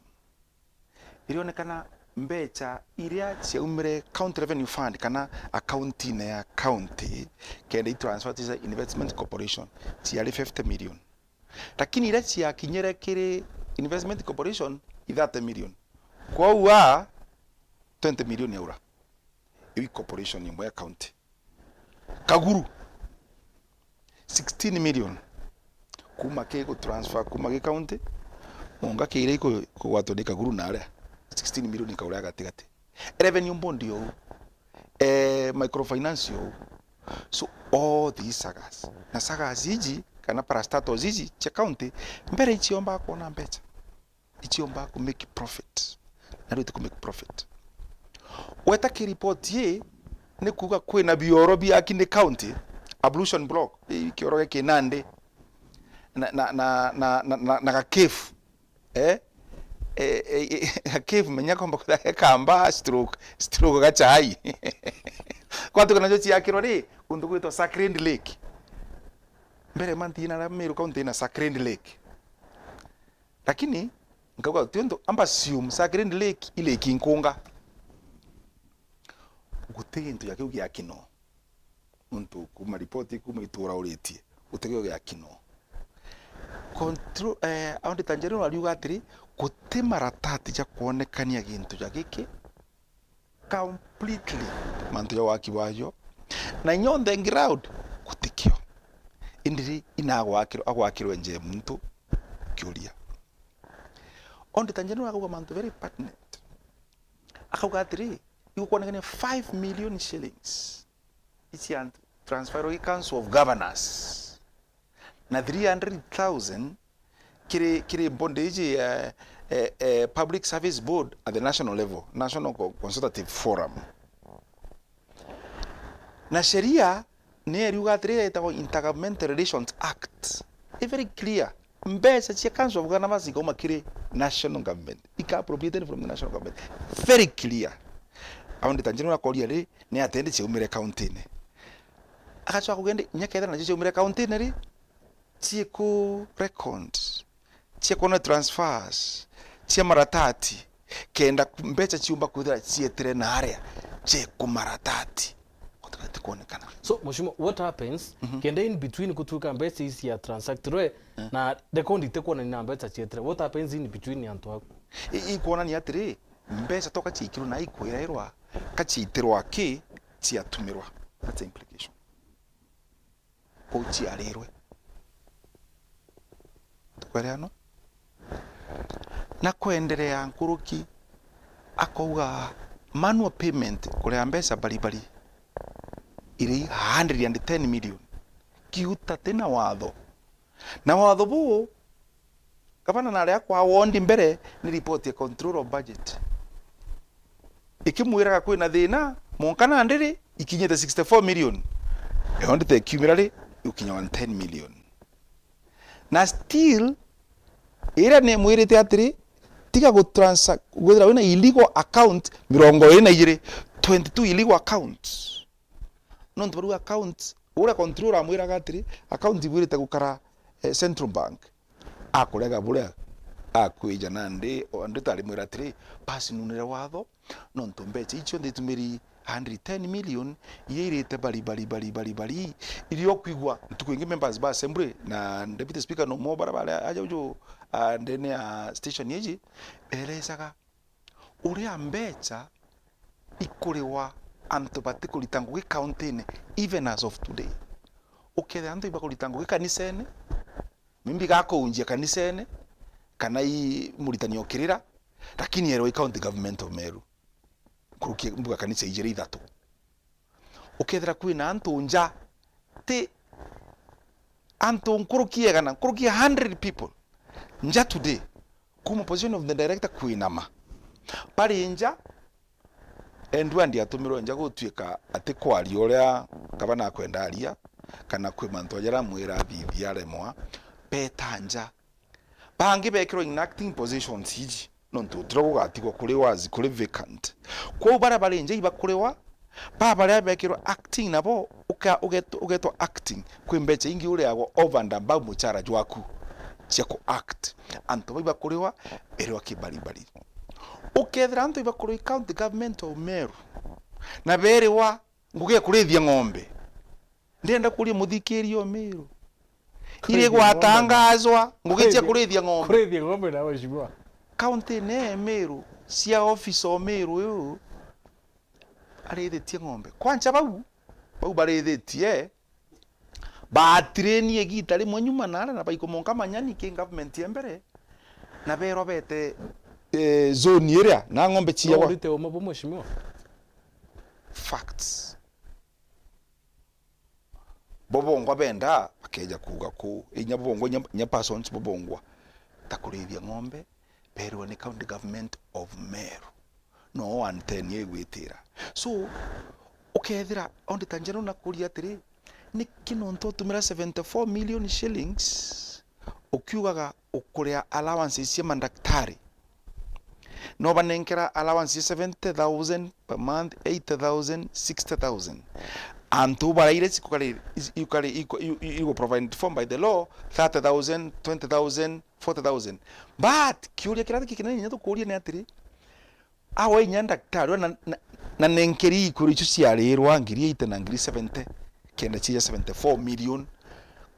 Irionekana mbeca iria ciaumire County Revenue Fund kana account-ine ya county kenda i transfer cia Investment Corporation ciari fifty million. Lakini iria ciakinyire kiri Investment Corporation i thirty million. Kwou a twenty million yaura. Iu i corporation imwe ya county. Kaguru, sixteen million. Kuma ki gu transfer kuma gi county, mwanka ki iria iku-, ikugwatwa ni Kaguru na aria. Sixteen million ikaura ya gatigati. Revenue bond yo u. Eh, microfinance yo u. So, all these sagas. Na sagas iji, kana parastatals iji cia county, mbere iciombaga kwona mbeca. Iciombaga ku make profit. Na riu iti ku make profit. Weta ki report ii, ni kuuga kwina bioro biaki ni county, ablution block, ii kioro giki Nandi, na, na, na ga cave. Eh? Eh, eh, eh, cave menya komba kwithira ge kamba stroke, stroke gachai. Kwatuka nacio ciakirwa ri, kuntu gwitwa Sacred Lake. Mbere manthi ina aria Meru County ina Sacred Lake. Lakini, nkauga, ti untu, amba assume Sacred Lake i lake nkunga. Guti gintu ja kiu giakino. Nontu kuma ripoti kuma itura uritie, guti kio giakino. Control, eh, Auditor General ariuga atiri, guti maratati ja kwonekania gintu ja giki completely, mantu ja waki bwayo, na inya on the ground, gutikio. Indi ri, ina agwakirwe, agwakirwe nje muntu kiuria. Auditor General akauga mantu very pertinent. Akauga atiri, igukwonekania five million shillings ici antu transfer gi Council of Governors, na three hundred thousand kiri, kiri body iji ya, eh, eh, Public Service Board at the national level, National Co-, Consultative Forum. Na sheria ni eriuga atiri, yetagwa Intergovernmental Relations Act. I very clear. Mbeca cia Council of Governors ikauma kiri national government, ika appropriated from the national government. Very clear. Auditor General akoria ri, ni atia indi ciaumire county-ini? Agacoka kuuga indi, inya kethira nacio ciaumire county-ini ri, cii ku record, cia kwona transfers, cia maratati, kenda ku-, mbeca ciumba kwithira cietire na aria, cii ku maratati. Gutigatati kwonekana. So, Mheshimiwa, what happens, mhm, kenda in between gutuika mbeca ici cia transactirwe, eh, na record itikwonania na mbeca cietire? What happens in between antu aku? I, ikwonania atiri, mbeca toka ciikirwe na ikwirairwa, ka ciitirwa ki, ciatumirwa. That's the implication. Kuu ciarirwe. Tukwereanwa? Na kwenderea nkuruki, akauga manual payment, kuria mbeca baribari, iri hundred and ten million. Kiu ta ti na watho. Na watho buu, gavana nari akwa wondi mbere ni report ya control of budget. Ikimwiraga kwina thina, mwanka nandi ri, ikinyite sixty-four million. Yo ndite ikiumira ri, igukinya one ten million. Na still, iria nimwirite atiri, tiga gu transact, gwithira wina illegal account mirongo iri na ijiri, twenty-two illegal accounts. Nontu bariuga account, uria controller amwiraga atiri, account ibwirite gukara, eh, Central Bank. Akurega buria, akwija nandi, o, ndeto arimwira atiri, basi nunire watho, nontu mbeca icio cionthe itumiri hundred ten million, iria irite bari, bari, bari, bari, bari, iria ukwigua ntuku ingi members ba assembly na deputy speaker no mo bara baria aja uju, ah, ndene ya station iji, berecaga uria mbeca ikuriwa antu batikurita ngugi county-ini, even as of today. Ukethira antu ibakurita ngugi kanisene, maybe gakuunjia kanisene, kana i muritani o kirira, lakini erwa i county government of Meru. Nkuruki mbuga kanisa ijiri ithatu. Ukethira kwina antu nja, ti antu nkuruki igana, nkuruki hundred people nja today, kuma position of the director kwinama. Bari nja, Edward atumirwe nja gutuika ati kwaria uria gavana akwenda aria, kana kwi mantu jaria amwira athithia aremwa, beta nja. Bangi bekirwa in acting positions iji, nontu utiro gugatigwa kuri wazi, kuri vacant. Kwou baria bari nja ibakuriwa, ba baria bekirwa acting nabo uka-, ugetwa, ugetwa acting, kwi mbeca ingi uriagwa over and above muchara jwaku cia ku act. Antu bau ibakuriwa, berwa kibaribari. Ukethira antu ibakuriwa i county government of Meru, na beriwa ngugi ya kurithia ng'ombe, Ndenda kuria muthikiria o Meru. Iri gwatangazwa ngugi cia kurithia ng'ombe. Kurithia ng'ombe na mheshimiwa. County-ini ya Meru, cia officer o Meru uyu, arithitie ng'ombe. Kwancha bau, bau barithitie, baatireni igita rimwe nyuma nare na baikomonka manyani ki government ya mbere, na berwa bete, eh, zone iria na ng'ombe ciawa. Urite uma bu, mheshimiwa? Facts. Bo bongwa benda bakeja kuuga kuu. Inya bo bongwa, inya, inya persons bo bongwa ta kurithia ng'ombe, berwa ni County Government of Meru. No one ten igwitira. So, ukethira Auditor General nakuria atiri, niki nontu utumira seventy-four million shillings ukiugaga ukuria allowances cia mandaktari? No banenkera allowances seventy thousand per month, eighty thousand, sixty thousand. Antu baraire cikukari, is-, ikukari, iku-, iku-, iku provided for by the law, thirty thousand, twenty thousand, forty thousand. But kiuria kiria kikinene inya tukuria ni atiri, awe inya ndaktari na, na, na nenkeri ikuru icio ciarirwa ngiri eighty na ngiri seventy, kenda cia seventy-four million.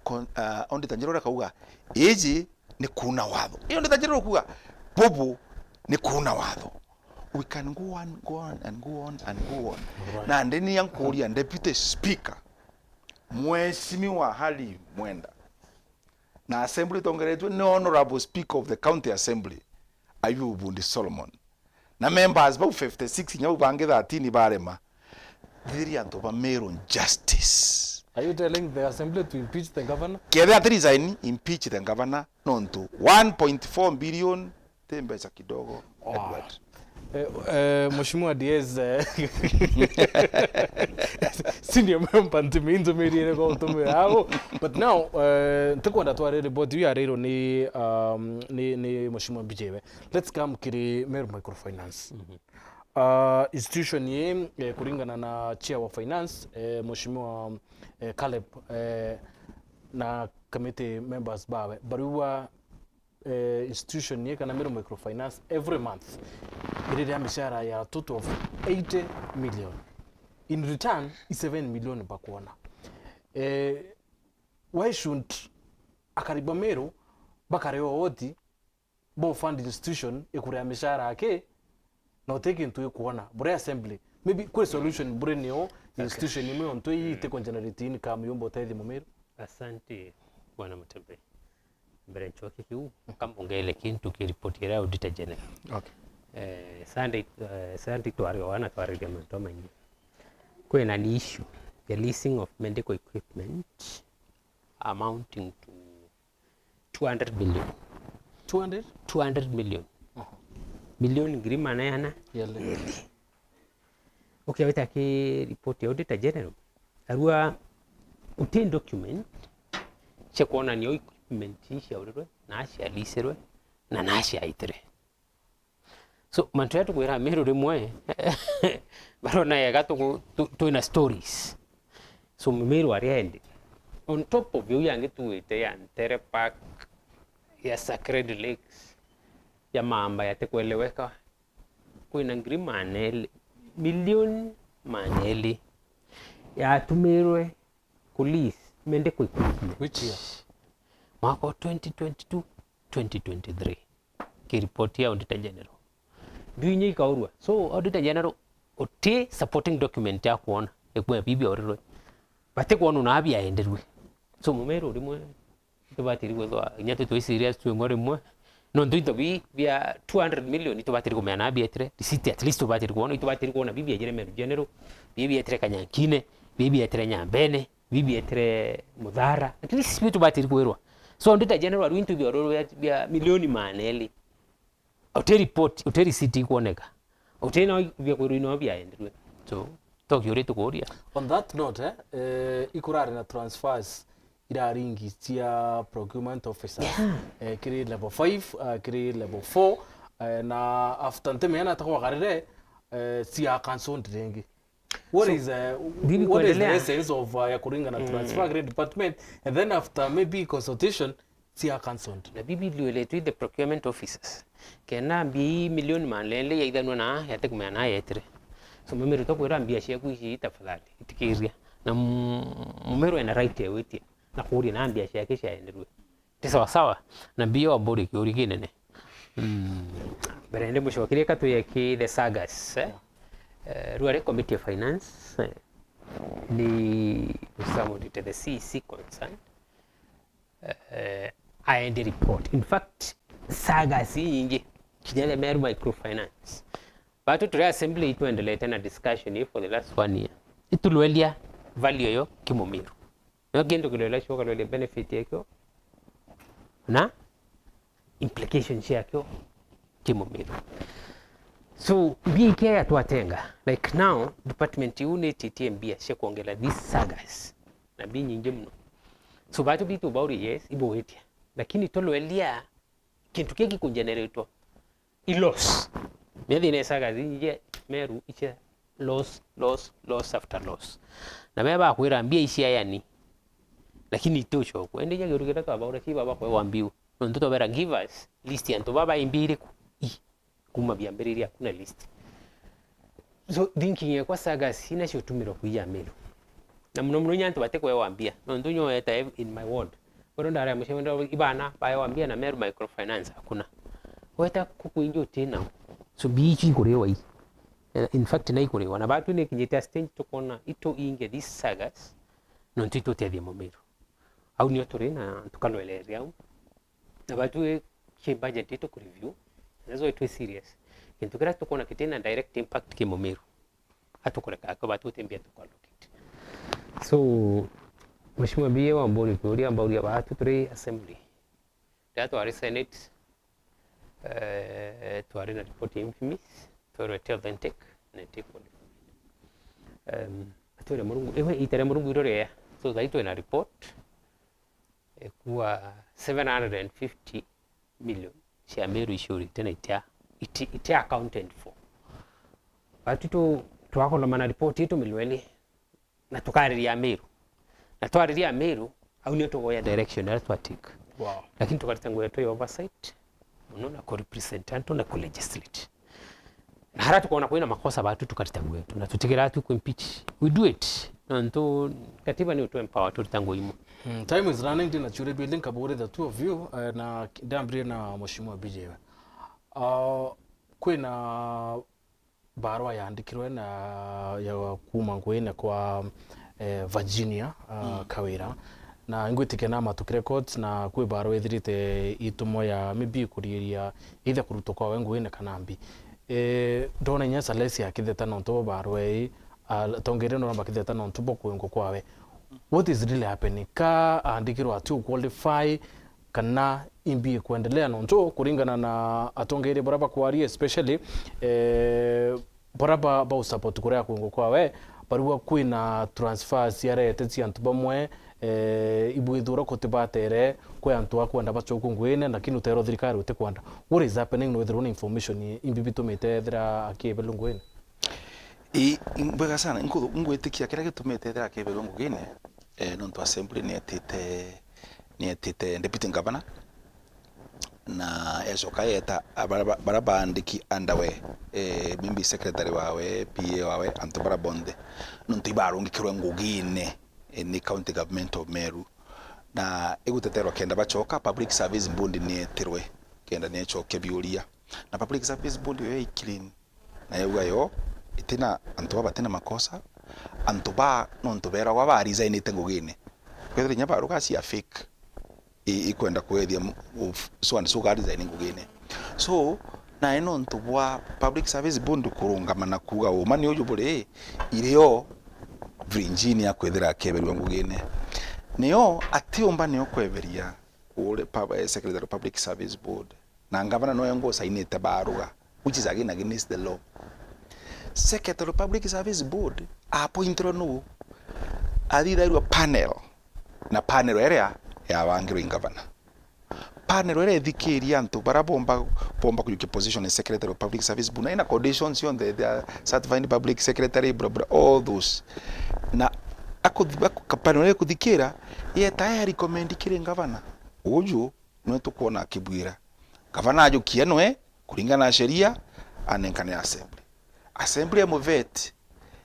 Kon-, ah, Auditor General akauga, iji ni kuuna watho. Iyo Auditor General kuuga, bubu ni kuuna watho. We can go on, go on and go on and go on. Right. Na ndini ya nkuria Deputy Speaker, Mheshimiwa Halli Mwenda, na assembly itongeretue ni Honorable Speaker of the County Assembly, Ayubu Bundi Solomon. Na members bau fifty-six, inya bau bangi thirteen barema. Thithiria antu ba Meru justice. Are you telling the assembly to impeach the governor? Kethira ati resign, impeach the governor, nontu one point four billion ti mbeca kidogo, Edward. Eh, eh, Mheshimiwa D S, eh, senior member, ntumi-, ntumirire kwa utumira ago. But now, eh, ntikwenda tware report iu yarirwo ni, um, ni, ni Mheshimiwa Mbijiwe. Let's come kiri Meru Microfinance. Uh, institution ii, eh, kuringana na chair wa finance, eh, Mheshimiwa, eh, Caleb, eh, na committee members bawe, bariuga, eh, institution ii kana Meru Microfinance every month iriria mishara ya total of eighty million. In return, i seven million bakwona. Eh, why should akari ba Meru bakare ooti bo fund institution ikuria mishara aki, na uti kintu ikwona? Bure assembly. Maybe kwi solution bure nio institution imwe ontu ii iti ku generate income yumba utethia Mumiru. Asante, Bwana Mutembe. Mbere nchoke kiu, kambongele kintu ki report iria Auditor General. Okay. Eh, Sunday, eh, Sunday twari o wana twaririe mantu maingi. Kwina ni issue ya leasing of medical equipment amounting to two hundred million. Two hundred? Two hundred million. Aha. Milioni ngiri magana ana. Yele. Ukiawita ki report ya Auditor General, arua uti document cia kwonania equipment ii ciaurirwe, na cialisirwe, na na ciaitire. So, mantu jaria tukwira Meru rimwe, barona ega tuku-, tu-, twina stories. So, Mumiru aria endi. On top of iu yangi tuwite ya Ntere Park, ya Sacred Lakes, ya mamba yatikweleweka, kwina ngiri magana eli, milioni magana eli yatumirwe ku lease medical equipment. Which year? Mwaka wa twenty twenty-two, twenty twenty-three. Ki report ya Auditor General. Biu inya ikaurua. So, Auditor General, uti supporting document ya kwona ikwe bibi aurirwe. Bati kwona una biaenderwe. So, Mumiru rimwe tubatiri kwithwa inya twi twi serious twingwa rimwe. Nontu into bi bia two hundred million itubatiri kumenya na bietire. Receipt at least tubatiri kwona, itubatiri kwona bibi ejire Meru General, bibi etire Kanyankine, bibi etire Nyambene, bibi etire Muthara. At least bi tubatiri kwirwa. So, Auditor General, arua into biororo bia, bia milioni magana eli. Uti report, uti receipt ikwoneka. Uti no bia kwirwa ino biaenderwe. So, toki uri tukuria. On that note, eh, eh, ikurari na transfers iraringi cia procurement officers. Yeah. Eh, kiri level five, eh, kiri level four, eh, na after ntemeana takwagarire, eh, cia cancelled ringi. What So, is, uh, bibi what is the kuendelea? essence of, uh, ya kuringana Mm. transfer grade department, and then after maybe consultation, cia cancelled? Na bibi liuletwe the procurement officers. Kena mbia ii milioni magana eli yaithanwa na yatikumenya na yetire. So, Mumiru tukwira mbia ciaku ici tafadhali, itikiria. Na mu-, Mumiru ena right ya gwitia na kuria na mbia ciake ciaenderwe. Ti sawa sawa, na mbio aburi kiuri kinene. Mm. Mbere ndi mucokerie ka tuye ki the sagas, eh? Yeah. Eh, riu ari committee ya finance, eh, ni summoned the C E C concerned, eh, aende report. In fact, sagas inyingi, kinya ria Meru Microfinance. Batu turi assembly itwendelete na discussion ii for the last one year. Itulwelia value yo kimumiru. No kintu kilwela cio kalwele benefit yakio na implications ciakio kimumiru. So, mbia ikia ya twatenga, like now, department iu ni ititie mbia cia kuongera these sagas, na mbia nyingi muno. So, batu bitu bauri, yes, ibuitia. Lakini tulwelia kintu kia gikungeneretwa i loss. Methina esaga zinje Meru iche loss, loss, loss after loss. Na bea bakwira mbia ici ayani, lakini itucokwa. Indi ja giuru kiria twabaura ki baba kwewa mbiu. Nontu twabera give us list ya antu baba imbi iriku? I. Kuma biambiriria hakuna list. So, thinking yakwa sagas inacio utumirwa kuija Meru. Na muno muno inya antu batikwewa mbia. Nontu nyo eta in my ward. Bono ndari mucemanio ibana baewa mbia na Meru Microfinance, hakuna. Weta kuku ingi uti nao. So, mbia icio ikuriwa i. Eh, in fact, na ikuriwa. Na batu ni kinyite a stage tukona itu inge these sagas, nontu itutethia mumiru. Au nio turi na tukalweleria au. Na batu i ki budget itu kureview. That's why twi serious. Kintu kiria tukona kitina direct impact ki mumiru. Atukureka akio batu utimbia tukwandukite. So, Mheshimiwa B A wamburi kuuria mbauria batu turi assembly. Riria twari Senate, eh, twari na report ya Infimis, twerwe ti authentic, na ti qualified. Em, atwire Murungu, ewe ita ria Murungu iro ria. So, thai twina report, ekua seven hundred and fifty million cia Meru iciurite na itia, iti, itia accounted for. Batu tu, twakoloma na report itu milweli, na tukariria Meru. Na twariria Meru, au nio tugoya direction iria twa take. Wow. Lakini tukarita ngugi yetu ya oversight, muno na ku represent antu na ku legislate. Na hara tukona kwina makosa batu tukarita ngugi yetu. Na tutigira tu ku impeach. We do it. Nontu katiba ni utu empower turita ngugi imwe. Hmm, time is running, ndina churia biu, ndi nkaburi the two of you, eh, na ndambiririe na Mheshimiwa B J. Uh, kwina barua yandikirwe na ya kuma nguine kwa, eh, Virginia, ah, Kawira. Na ingwitikia na Matuki Records, na kwi barua ithirite itumwa ya maybe kuriria either kurutwa kwawe nguine kana mbi. Eh, ndona inya Salesi akitheta nontu bwa barua ii, ah, atongeria ndona bakitheta nontu bwa kwingwa kwawe. What is really happening? Ka andikirwe ati u qualify, kana imbi ikwendelea, nontu kuringana na atongeria baria bakwaria, especially, eh, baria ba, ba support kuria kwingwa kwawe, barigwa kwina transfers ciarete cia antu bamwe, eh, ibwithura kutibatere kwi antu akwenda bacokwe nguine, lakini uteerwa thirikari utikwenda. What is happening? Nwithirwa na information imbi bitumite ethira akiebelwa nguine? Ii, mbwega sana. Nku-, ngwitikia kiria gitumite ethira akiebelwa ngugine, eh, nontu assembly nietite, nietite deputy governor, na ecoka yeta a-, bara, bara baandiki under we, eh, maybe secretary wawe, P A wawe, antu bara bonthe, nontu ibarungikirwe ngugine, eh, ni county government of Meru, na iguteterwa kenda bacoka, public service board nietirwe kenda niecokia biuria. Na public service board yo i clean. Na yauga yo, itina, antu baa batina makosa, antu baa nontu beragwa ba resignite ngugine. Kwethira inya baruga cia fake, i-, ikwenda kwethia mu-, uf-, so and so ga resign ngugine. So, nae nontu bwa public service board kurungama na kuuga uma ni uju buri, irio Virginia akwithira akeberua ngugine. Nio atiumba nio kweberia uri pub-, eh, secretary of public service board. Na ngavana noe ngusainite baruga, which is again against the law. Secretary of Public Service Board appointirwe nuu? Athithairwe panel, na panel iria yabangirwe i ngavana. Panel iria ithikirie antu baria bomba, bomba kujukia position ya Secretary of Public Service Board, na ina conditions cionthe, they are certified public secretary, bla, bla, all those. Na akuthi-, aku-, panel iria ikuthikira, yeta ya recommend kiri ngavana. Uju nwe tukwona akibwira. Gavana ajukie nwe, kuringana na sheria, anenkane assembly. Assembly ya muvet,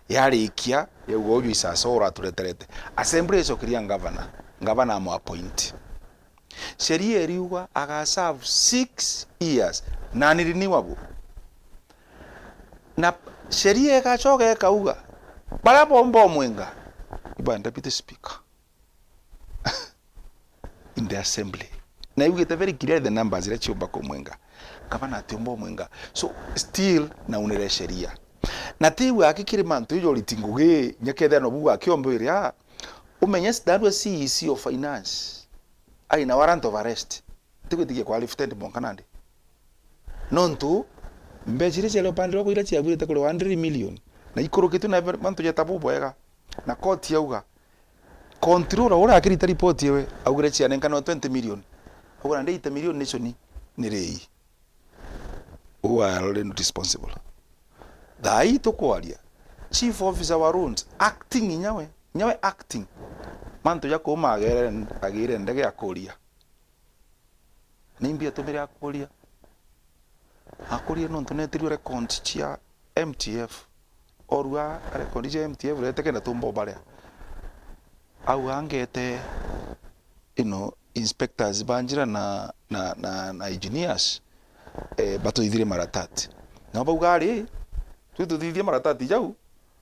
yarikia, yauga uju isasa uratureterete. Assembly icokeria ngavana, ngavana amu appoint. Sheria iriuga agaserve six years, na ni renewable. Na sheria igacoka ikauga, baria bomba umwenga iba deputy speaker in the assembly. Na iugite very clear the numbers iria ciumba kumwenga. Gavana atiumba umwenga. So, still naunire sheria. Na tiu aki kiri mantu ijo riti ngugi, nyakethira no buga akiomba iria, umenye Sidandu C E C of finance aina warrant of arrest. Tigwitikia kwa lieutenant mwanka nandi. Nontu mbeca iria ciari upande rwakwa iria ciabwirite kuri one hundred million, na ikurukitwe na mantu jeta bubwega, na court yauga, controller uria akirita report yewe, augire cianenkanwa twenty million. Augire nandi eighty million nicio ni, ni rii. Who are already responsible. Thaa ii tukwaria, chief officer wa roads, acting inyawe, inyawe acting. Mantu ja kuuma agere, agire ndege akuria. Ni mbi atumire akuria? Akuria nontu netirwe record cia M T F. Orua record cia M T F rete kenda tumba ubaria. Au angete, you know, inspectors ba njira na, na, na, na engineers, eh, batuthithire maratati. Nao bauga ari, twi tuthithie maratati jau,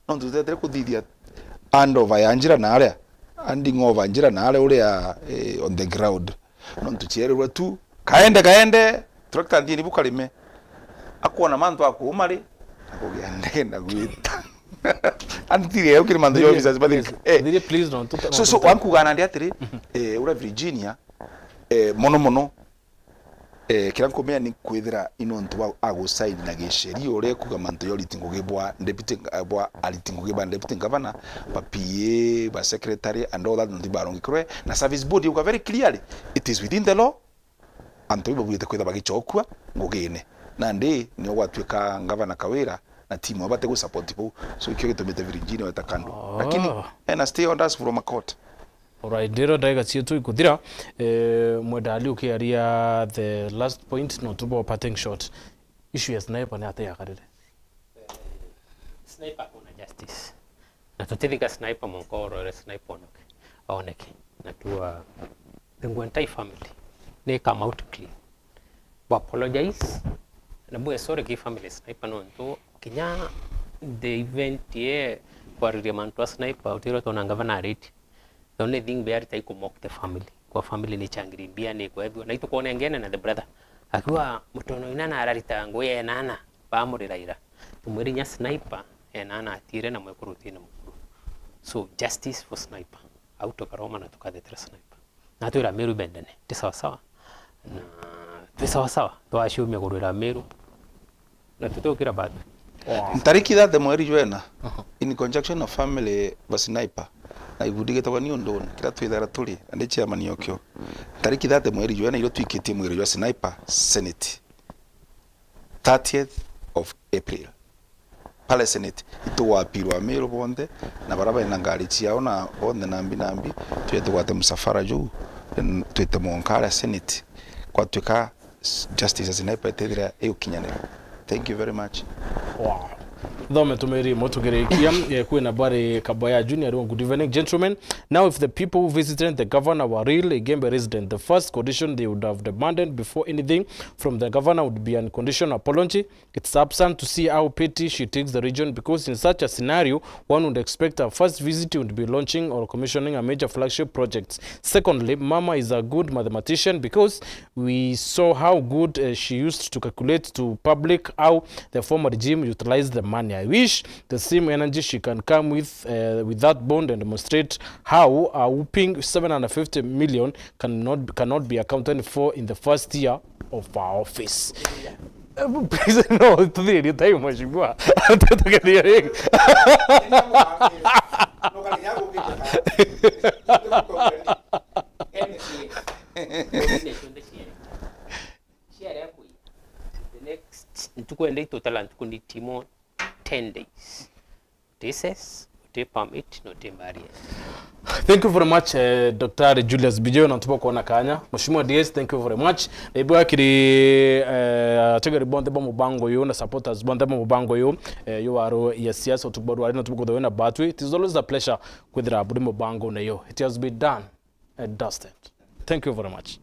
nontu tutetire kuthithia handover ya njira na aria, handing over njira na aria uria, eh, on the ground. Nontu cierirwe tu, kaende, kaende, tractor ndini bukarime. Akwona mantu akuuma ri, akugia ndege na gwita. Antire ukiri mantu ya officers bathiri. Eh. Thiri, please, no, tuta-, so, no, so, tuta- wankuga nandi atiri, eh, uria Virginia, eh, mono mono, eh, kiria nkumenya ni kwithira i nontu bwa agusaini na gisheria uria ekuga mantu ya uriti ngugi bwa deputy, eh, bwa ariti ngugi ba deputy governor, ba P A, ba secretary, and all that, nontu ibarongi kurwe, na service board yuga very clearly, it is within the law, antu iu babwirite kwithira bagicokua ngugine. Nandi nio gwatuika ngavana Kawira na timu yao bate gu support bau. So, ikio gitumite Virginia weta kando. Lakini, oh, ena stay orders from a court. Alright, ndiro ndagika cietu ikuthira, eh, mwendali ukiaria the last point, no tubo parting shot. Issue ya sniper ni atia yakarire? Sniper hakuna justice. Na tutithika sniper mwanka orore sniper onoke, aoneke. Na tua, the Nguentai family, they come out clean. We apologize, na bwe sorry ki family sniper nontu, kinya the event ye kwariria mantu a sniper, utiro tona ngavana ariti. The only thing be arita i ku mock the family. Kwa family ni changiri mbia ni kwethua. Na itukwona ngene na the brother. Akiwa mutono ina na ararita ngui ya enana, bamuriraira. Tumwiri nya sniper, enana atire na mwekuru utine mukuru. So, justice for sniper. Au tukaroma na tukathetera sniper. Na twira Meru bendene. Ti sawa sawa. Na twi sawa sawa. Twaciumia kurwira Meru. Na tutukira bado. Wow. Ntariki thate mweri jwena, aha, in conjunction of family ba sniper, na ikundi gitagwa New Dawn, kiria twithagirwa turi, na ndi chairman yokio. Ntariki thate mweri jwena, irio twikitie mwiri jwa sniper Senate. Thirtieth of April. Pale Senate, itugwapirwa Amiru bonthe, na baria bena ngari ciao na bonthe nambi nambi, twije tugwate musafara juu, then twite mwanka aria Senate. Gwatuika s-, justice ya sniper itethira igukinyanira. Thank you very much. Wow. Thome tumiri imwe tukirikia, eh, kwina Barry Kabaya Junior ariuga, "Good evening, gentlemen. Now, if the people who visited the governor were real Igembe resident, the first condition they would have demanded before anything from the governor would be an conditional apology. It's upset to see how petty she takes the region, because in such a scenario, one would expect her first visit would be launching or commissioning a major flagship project. Secondly, Mama is a good mathematician, because we saw how good, uh, she used to calculate to public how the former regime utilized the money. I wish the same energy she can come with, uh, with that bond and demonstrate how a whopping seven hundred fifty million cannot, cannot be accounted for in the first year of our office." Please, no, tuthiririe time, mheshimiwa. Tuthiririe ring. Ciaria kuiya. The next, ntuku ende itutala ntuku ni timo ten days. Uti cess, uti permit, na uti barrier. Thank you very much, eh, Daktari Julius Bijoyo, na tubo kuona kanya. Mheshimiwa D S, thank you very much. Na ibwa kiri, eh, ategeri bonthe ba mubango uyu na supporters bonthe ba mubango uyu, eh, yu waro ya siasa, utubo rwari na tubo kuthawe na batwi. It is always a pleasure kwithira buri mubango na yo. It has been done and dusted. Thank you very much.